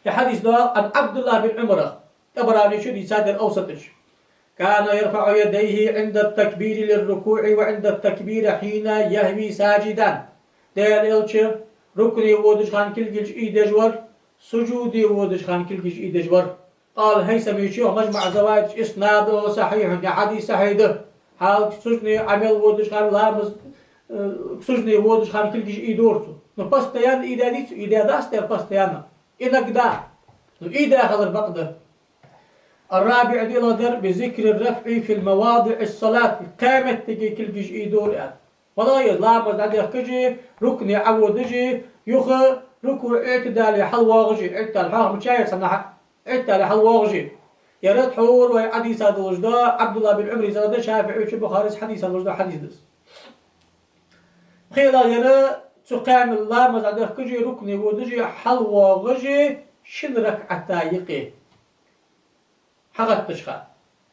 Ер хьадис да عن عبد الله بن عمر, ТӀабаранечо дийцад ер Авсатъ чу. كان يرفع يديه عند التكبير للركوع وعند التكبير حين يهوي ساجدا. Даьла Элча рукуӀе водача хана кулгаш айдеш вар, сужуде водача хана кулгаш айдеш вар. قال الهيثمي, йоах مجمع الزوائد чу: إسناده صحيح, ер хьадис сахьихь да. ХьалхагӀа сужуде Ӏа мел водача хана ламаз, э, сужуде водача хана кулгаш айдора цо. Но постоянно айдадий цо? Айдадац ер постоянно. Иногда. Но айдеш хилар бакъда. الرابع, диълагӀдар, بذكر الرفع في المواضع الصلاة. Кхаь моттиге кулгаш айдора аьнна. МалагӀа я из? Ламаз дӀадехкаш а, рукуӀе Ӏоводаш а, юха рукуӀ, иӀтидале хьалвоагӀаш а, иӀтидал хьоахамча яр санна хьа-, иӀтидале хьалвоагӀаш а. Ер тхьовра вай Ӏодийца долаш да, Ӏабдуллахь бин Ӏумара дийцад, ШафиӀийчо, Бухарийчо хьадийца долаш да хьадис да из. ПхелагӀъяр, цу кхаь мел ламаз дӀадехкаш а, рукуӀе водаш а, хьалвоагӀаш а шин ракаӀата юкъе хьагӀаттача хана.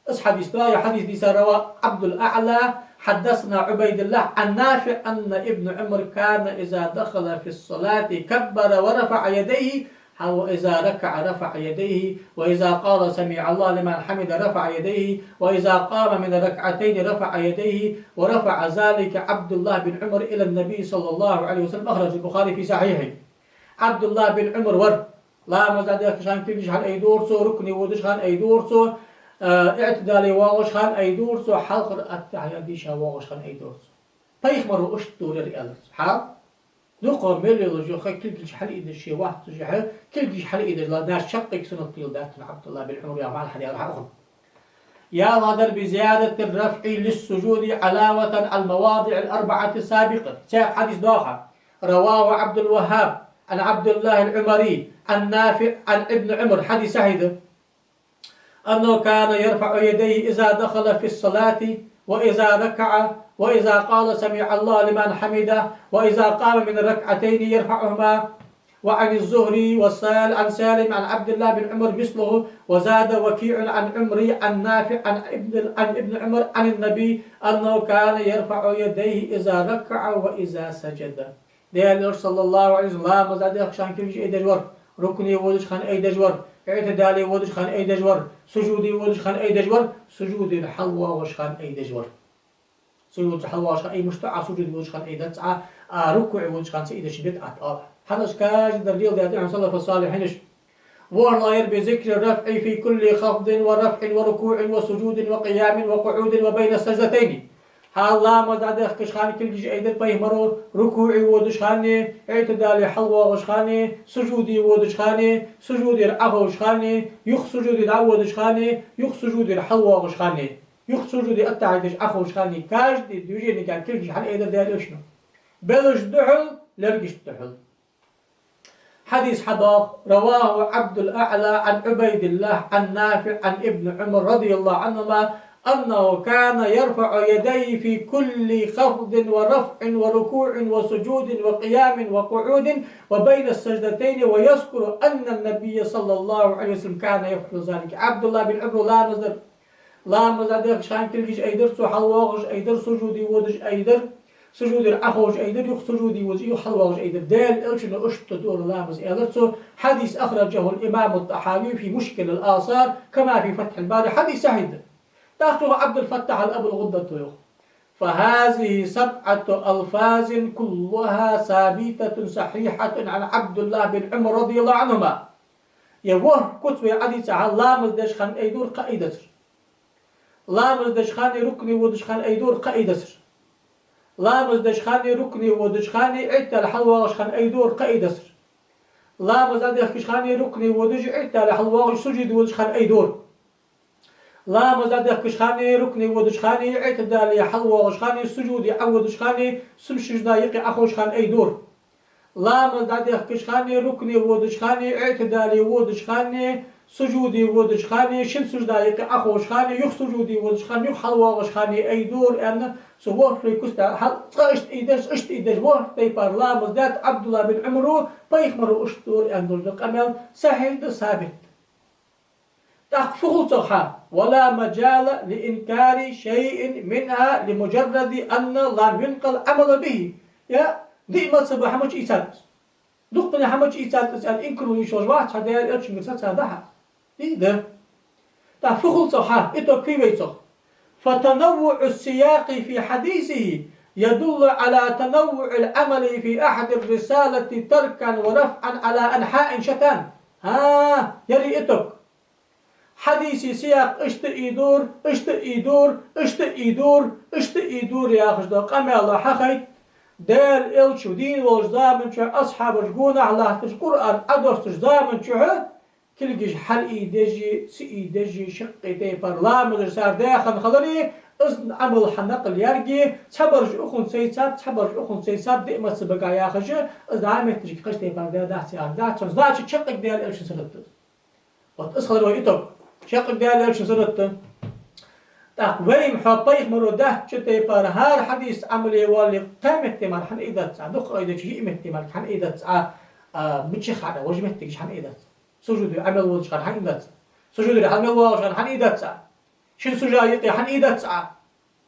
Из хьадис да, ер хьадис дийцар, رواه عبد الأعلى حدثنا عبيد الله عن نافع أن ابن عمر كان إذا دخل في الصلاة كبر ورفع يديه، وإذا ركع رفع يديه، وإذا قال سمع الله لمن حمده رفع يديه، وإذا قام من الركعتين رفع يديه، ورفع ذلك عبد الله بن عمر إلى النبي صلى الله عليه وسلم. أخرجه البخاري في صحيحه. Ӏабдуллахь бин Ӏумар вар. Ламаз дӀадехкача хана кулгаш хьалъайдора цо, рукуӀе водача хана айдора цо, э, иӀтидале воагӀача хана айдора цо, хьалхара аттахьият дийша воагӀача хана айдора цо. Пайхамара иштта дора ер, аьлар цо. Хьал? Дукха мел йолаш йола ха кулгаш хьалъайдеш ше вахтужехьа, кулгаш хьалъайдеш ла, наш чаккхе суннат леладаьд цунна Ӏабдуллахь бин Ӏумара, яха маӀан хьадаьлар хьа укхун. ЯлхагӀдар, بزيادة الرفع للسجود علاوة على المواضع الأربعة السابقة. Цхьаькха хьадис доагӀа. رواه عبد الوهاب عن عبد الله العمري عن نافع عن ابن عمر. Хьадис сахьихь да. أنه كان يرفع يديه إذا دخل في الصلاة وإذا ركع وإذا قال سمع الله لمن حمده وإذا قام من الركعتين يرفعهما. وعن الزهري وسال-، عن سالم عن عبد الله بن عمر مثله، وزاد وكيع عن عمري عن نافع عن ابن، عن ابن عمر عن النبي أنه كان يرفع يديه إذا ركع وإذا سجد. Даьла Элча, саллаллахӀу Ӏалайхи ва саллам, ламаз дӀадехкача хана кулгаш айдеш вар, рукуӀе водача хана айдеш вар, иӀтидале водача хана айдеш вар, сужуде водача хана айдеш вар, сужуде хьалвоагӀача хана айдеш вар. Сужуде хьалвоагӀача хана ай мишта, а сужуде водача хана айдац, а, а рукуӀе водача хана ца айдеш битӀат оал. ХӀана аьлча каждый дар леладаьд хьона салафу салихьинаша. ВорхӀлагӀа яр: بذكر الرفع في كل خفض ورفع وركوع وسجود وقيام وقعود وبين السجدتين. Хьа ламаз дӀадехкача хана кулгаш айдар пайхамаро, рукуӀе водача хана, иӀтидале хьалвоагӀача хана, сужуде водача хана, сужудера Ӏоховшача хана, юха сужуде дӀаводача хана, юха сужудера хьалвоагӀача хана, юха сужуде аттахьияташ Ӏоховшача хана, каждый движенега кулгаш хьаайдар Даьла Элчано. Белашта духьал, лергашта духьал. Хьадис хьадоагӀа: رواه عبد الأعلى عن عبيد الله عن نافع عن ابن عمر رضي الله عنهما أنه كان يرفع يديه في كل خفض ورفع وركوع وسجود وقيام وقعود وبين السجدتين ويذكر أن النبي صلى الله عليه وسلم كان يفعل ذلك. Ӏабдуллахь бин Ӏумара ламаз дар. Ламаз дӀадехкача хана кулгаш айдар цо, хьалвоагӀаш айдар, сужуде водаш айдар, сужудера Ӏоховшаш айдар, юха сужуде водаш, юха хьалвоагӀаш айдар. Даьла Элчано иштта дора ламаз, аьлар цо. حديث أخرجه الإمام الطحاوي في مشكل الآثار كما في فتح الباري. Хьадис сахьихь да. ТӀаккха йоах Ӏабдул-Фаттахь ал-Абу-Гуддат йоах: فهذه سبعة ألفاظ كلها ثابتة صحيحة عن عبد الله بن عمر رضي الله عنهما. Ер ворхӀ куц вай Ӏодийцача хана ламаз деш хана айдора, кхы айдацар. Ламаз деш хана, рукуӀе водача хана айдора, кхы айдацар. Ламаз деш хана, рукуӀе водача хана, иӀтидале хьалвоагӀача хана айдора, кхы айдацар. Ламаз дӀадехкача хана, рукуӀе водаш, иӀтидале хьалвоагӀаш, сужуде водача хана айдора. Ламаз дӀадехкача хана, рукуӀе водача хана, иӀтидале хьалвоагӀача хана, сужуде Ӏоводача хана, суннат сужда юкъе Ӏоховшача хана айдора. Ламаз дӀадехкача хана, рукуӀе водача хана, иӀтидале водача хана, сужуде водача хана, шин сужда юкъе Ӏоховшача хана, юха сужуде водача хана, юха хьалвоагӀача хана айдора, аьнна, цу ворхӀ куц тӀа хьал-, цкъа иштта айдеш, иштта айдеш, ворхӀ тайпара ламаз даьд Ӏабдуллахь бин Ӏумара, пайхамаро иштта дора аьнна дола къамаьл сахьихь да, сабит да. ТӀаккха фу хул цох хьа? ولا مجال لإنكار شيء منها لمجرد أن لم ينقل العمل به. Е диъ мазхӀабе хӀама чу ийцад из. Дуккхане хӀама чу ийцад из аьнна инкарло йиш йолаш вац хьа, Даьла Элчангара сацадаьд хьа. Дий да? ТӀаккха фу хул цох хьа? Итог фу я вай цох? فتنوع السياق في حديثه يدل على تنوع العمل في أحد الرسالة تركا ورفعا على أنحاء شتى. ХӀа, ер я итог. Хьадиса сиякъ иштта айдора, иштта айдора, иштта айдора, иштта айдора яхаш дола къамаьл хьахайт, Даьла Элча дийна волча заман чухь, асхьабаш гонахьа латташ, Къуръан Ӏодоссача заман чухь, кулгаш хьалайдеш а, ца айдеш а, шаккхе тайпара ламазаш цар даьхад хиларе, из Ӏамал хьанакъал яьрга, цхьабараш укхунца цецаб, цхьабараш укхунца цецаб, диъ мазхӀабагахьа яхаш, из дӀа метташка кхыча тайпара даь дац яхар дац цун. Значит, шаккхе Даьла Элчан суннат да из. Вот из хилар вай итог. Шаккхе Даьла Элчан суннат да. ТӀаккха вайна хьо пайхамаро даьча тайпара хӀара хьадиса Ӏамал е вале, кхаь метте мара хьан айдац Ӏа, дукха айдача йиъ метте мара хьан айдац Ӏа, а, мичахьара, вож меттигаш хьан айдац Ӏа. Сужуде Ӏа мел водача хана хьан айдац Ӏа. Сужудера хьа мел воагӀача хана хьан айдац Ӏа. Шин сужа юкъе хьан айдац Ӏа.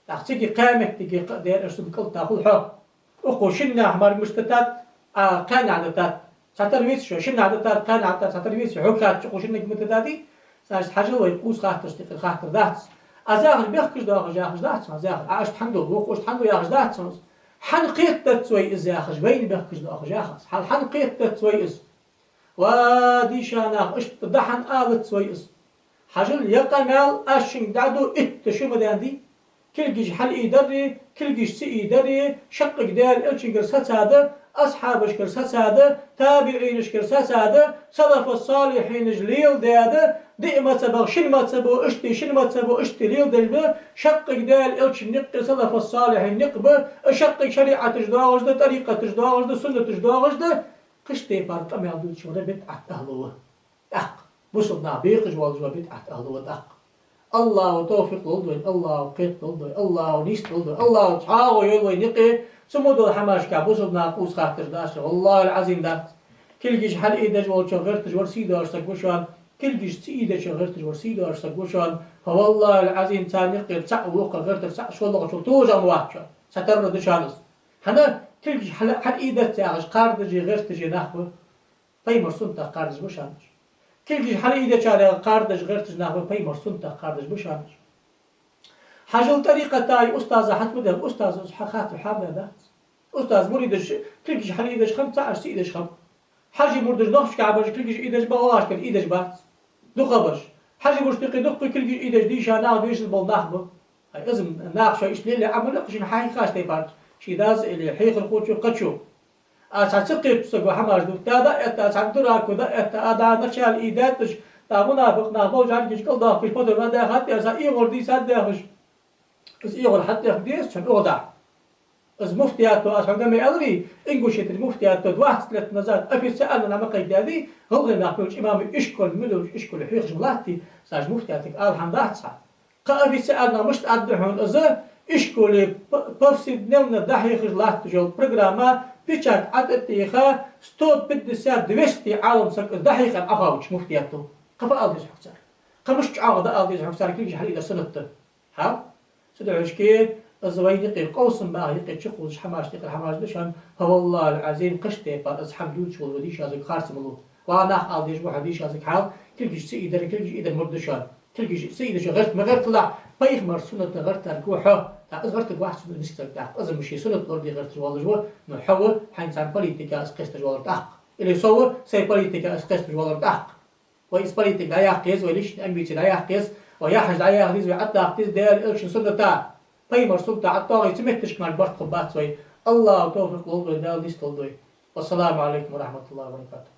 ТӀаккха цига кхаь меттиге кхы а Даьла Элчан суннат кӀалтӀа хул хьо. Укхо шиннахьа мара мишта дитад, Ӏа кхаьннахьа дитад. Цхьатарра веций шо, шиннахьа дитад, кхаьннахьа дитад, цхьатарра веций, хьога хаьттача укхо шиннега мишта дитадий? Значит, хьажал вай кхувса хаттарашта юкъера хаттар дац. Аз яхаш бехкаш доахаш яхаш дац хьона, аз яхаш, Ӏа иштта хӀана ду, вокхо иштта хӀана ду яхаш дац хьона аз. ХӀана кхетадац вай из яхаш, вайна бехкаш доахаш яхаш аз. Хьал хӀана кхетадац вай из? Ва дийша нах, иштта да хӀана алац вай из? Хьажал, ер къамаьл аз шуга дӀаду, итт шу ма даьннадий. Кулгаш хьалайдари, кулгаш ца айдари, шаккхе Даьла Элчангара сацадаьд, асхьабашкара сацадаьд, табиӀинашкара сацадаьд, салафу-салихьинаша леладаьд, диъ мазхӀабах шин мазхӀабо иштта, шин мазхӀабо иштта леладеш ба, шаккхе Даьла Элчан никъ, салафу-салихьин никъ ба, шаккхе шариӀаташ доагӀаш да, тӀарикъаташ доагӀаш да, суннаташ доагӀаш да, кхыча тайпара къамаьл дувцаш вар бидӀат ахӀлу ва. ТӀаккха бусалба нах бекхаш волаш вар бидӀат ахӀлу ва тӀаккха. АллахӀа товфикъ лолда вайна, АллахӀа кхетаде лолда вай, АллахӀа нийсделолда вай, АллахӀа цхьоагӀо йойла вай никъ, цу мо долча хӀамашка бусалба наха кхувса хаттараш дац шоана, валлахӀил-Ӏазим, дац. Кулгаш хьалайдеш волчох гӀерташ вар сий доацаш саг ва шоана, кулгаш ца айдечох гӀерташ вар сий доацаш саг ва шоана, фа валлахӀил-Ӏазим, царна юкъера цаӀ вокхо гӀертар цаӀ шоллагӀчул товжа ма вац шоана, цхьатарра да шоана из. ХӀана? Кулгаш хьал-, хьалайдац яхаш кхардаш а, гӀерташ а нах ба. Пайхамара суннатах кхардаш ба шоана уж. Кулгаш хьалайдечарех кхардаш, гӀерташ нах ба, пайхамара суннатах кхардаш ба шоана уж. Хьажал, тӀарикъата устаза хьатӀа ма даьлла, устаза хьа-, хаттар хьа ма даьдац. Устаз муридаш кулгаш хьалайдеш хиннаб, цаӀаш ца айдеш хиннаб. Хьажий мурдаш нохчашка баьхкача кулгаш ийдеш ба, гӀалгӀашкара ийдеш бац. Дукха бараш. Хьажий мурдаш тӀехьа дукха кулгаш ийдеш дийша нах, дешаш бола нах ба. Ай, из нах шоай иштта лелае Ӏамал я, шийна хьахьийхача тайпара, ший дас или хьехархочо, кхычо. Аз цхьа ца кхетача саго хӀамаш дувц, да, да, этта, аз цхьа дурак ва, да, этта, а, да, начал и детташ, да, мунафикъ нах болча гӀаргаш кӀалдоахкаш, потом а дахат, аз цхьа эгӀор дийцад яхаш. Из эгӀор хьатӀехка деза цун угӀдахь. Из муфтиято, аз хьога ма аьларий, Ингушетера муфтиято двадцать лет назад официально нах ма кхайкадаьдий, гӀалгӀай нах мел йолча имамий ишколе, мел йолча ишколе хьехаш ма латтий, цар муфтиятага ала хӀама дац цхьа. Кхы официально мишта аргда хьона из, ишколе п-, повседневно дӀахьехаш латташ йола программа, печать ӀотӀатеха, сто пятьдесят, двести Ӏалам саг из дӀахьехар Ӏохоаваьча муфтиято. Кхы фу ала деза хьога цар? Кхы мишта чӀоагӀа дӀаала деза хьога цар кулгаш хьалъайдар суннат да? Хьа? Цудухьа шке, из вайна юкъе къовсам баха юкъе чукхувсаш хӀамаш, тӀехьара хӀамаш да шоана, фа валлахӀил-Ӏазим, кхыча тайпара из хӀама дувцаш вола ва дийша саг харц ма лу. Ва нах, ала дезаш ва хьо дийша саг хьал, кулгаш ца ийдар, кулгаш ийдар мурд да шоана. Кулгаш ца ийдача гӀерта ма гӀерталахь, пайхамара суннатах гӀертарг ва хьо. ТӀаккха из гӀертарг вац цун мискача сага тӀаккха. Из ма ший суннат лораде гӀерташ воаллаш ва, но хьо ва, хьайна цхьан политика из кхесташ воаллар тӀаккха. Или со ва, сай политика из кхесташ воаллар тӀаккха. Вай из политика дӀаяккха еза, вай личный амбици дӀаяккха еза, вай яхьаш дӀаяха деза, вай ӀотӀадаккха деза Даьла, Элчан суннатах, пайхамара суннатах ӀотӀадоагӀе, цу метташка мара барт хургбац вай. АллахӀа товфикъ лолда вайна, Даьла нийсдолда вай. Вассаламу Ӏалайкум ва рахьматуллахӀи ва баракатухӀ.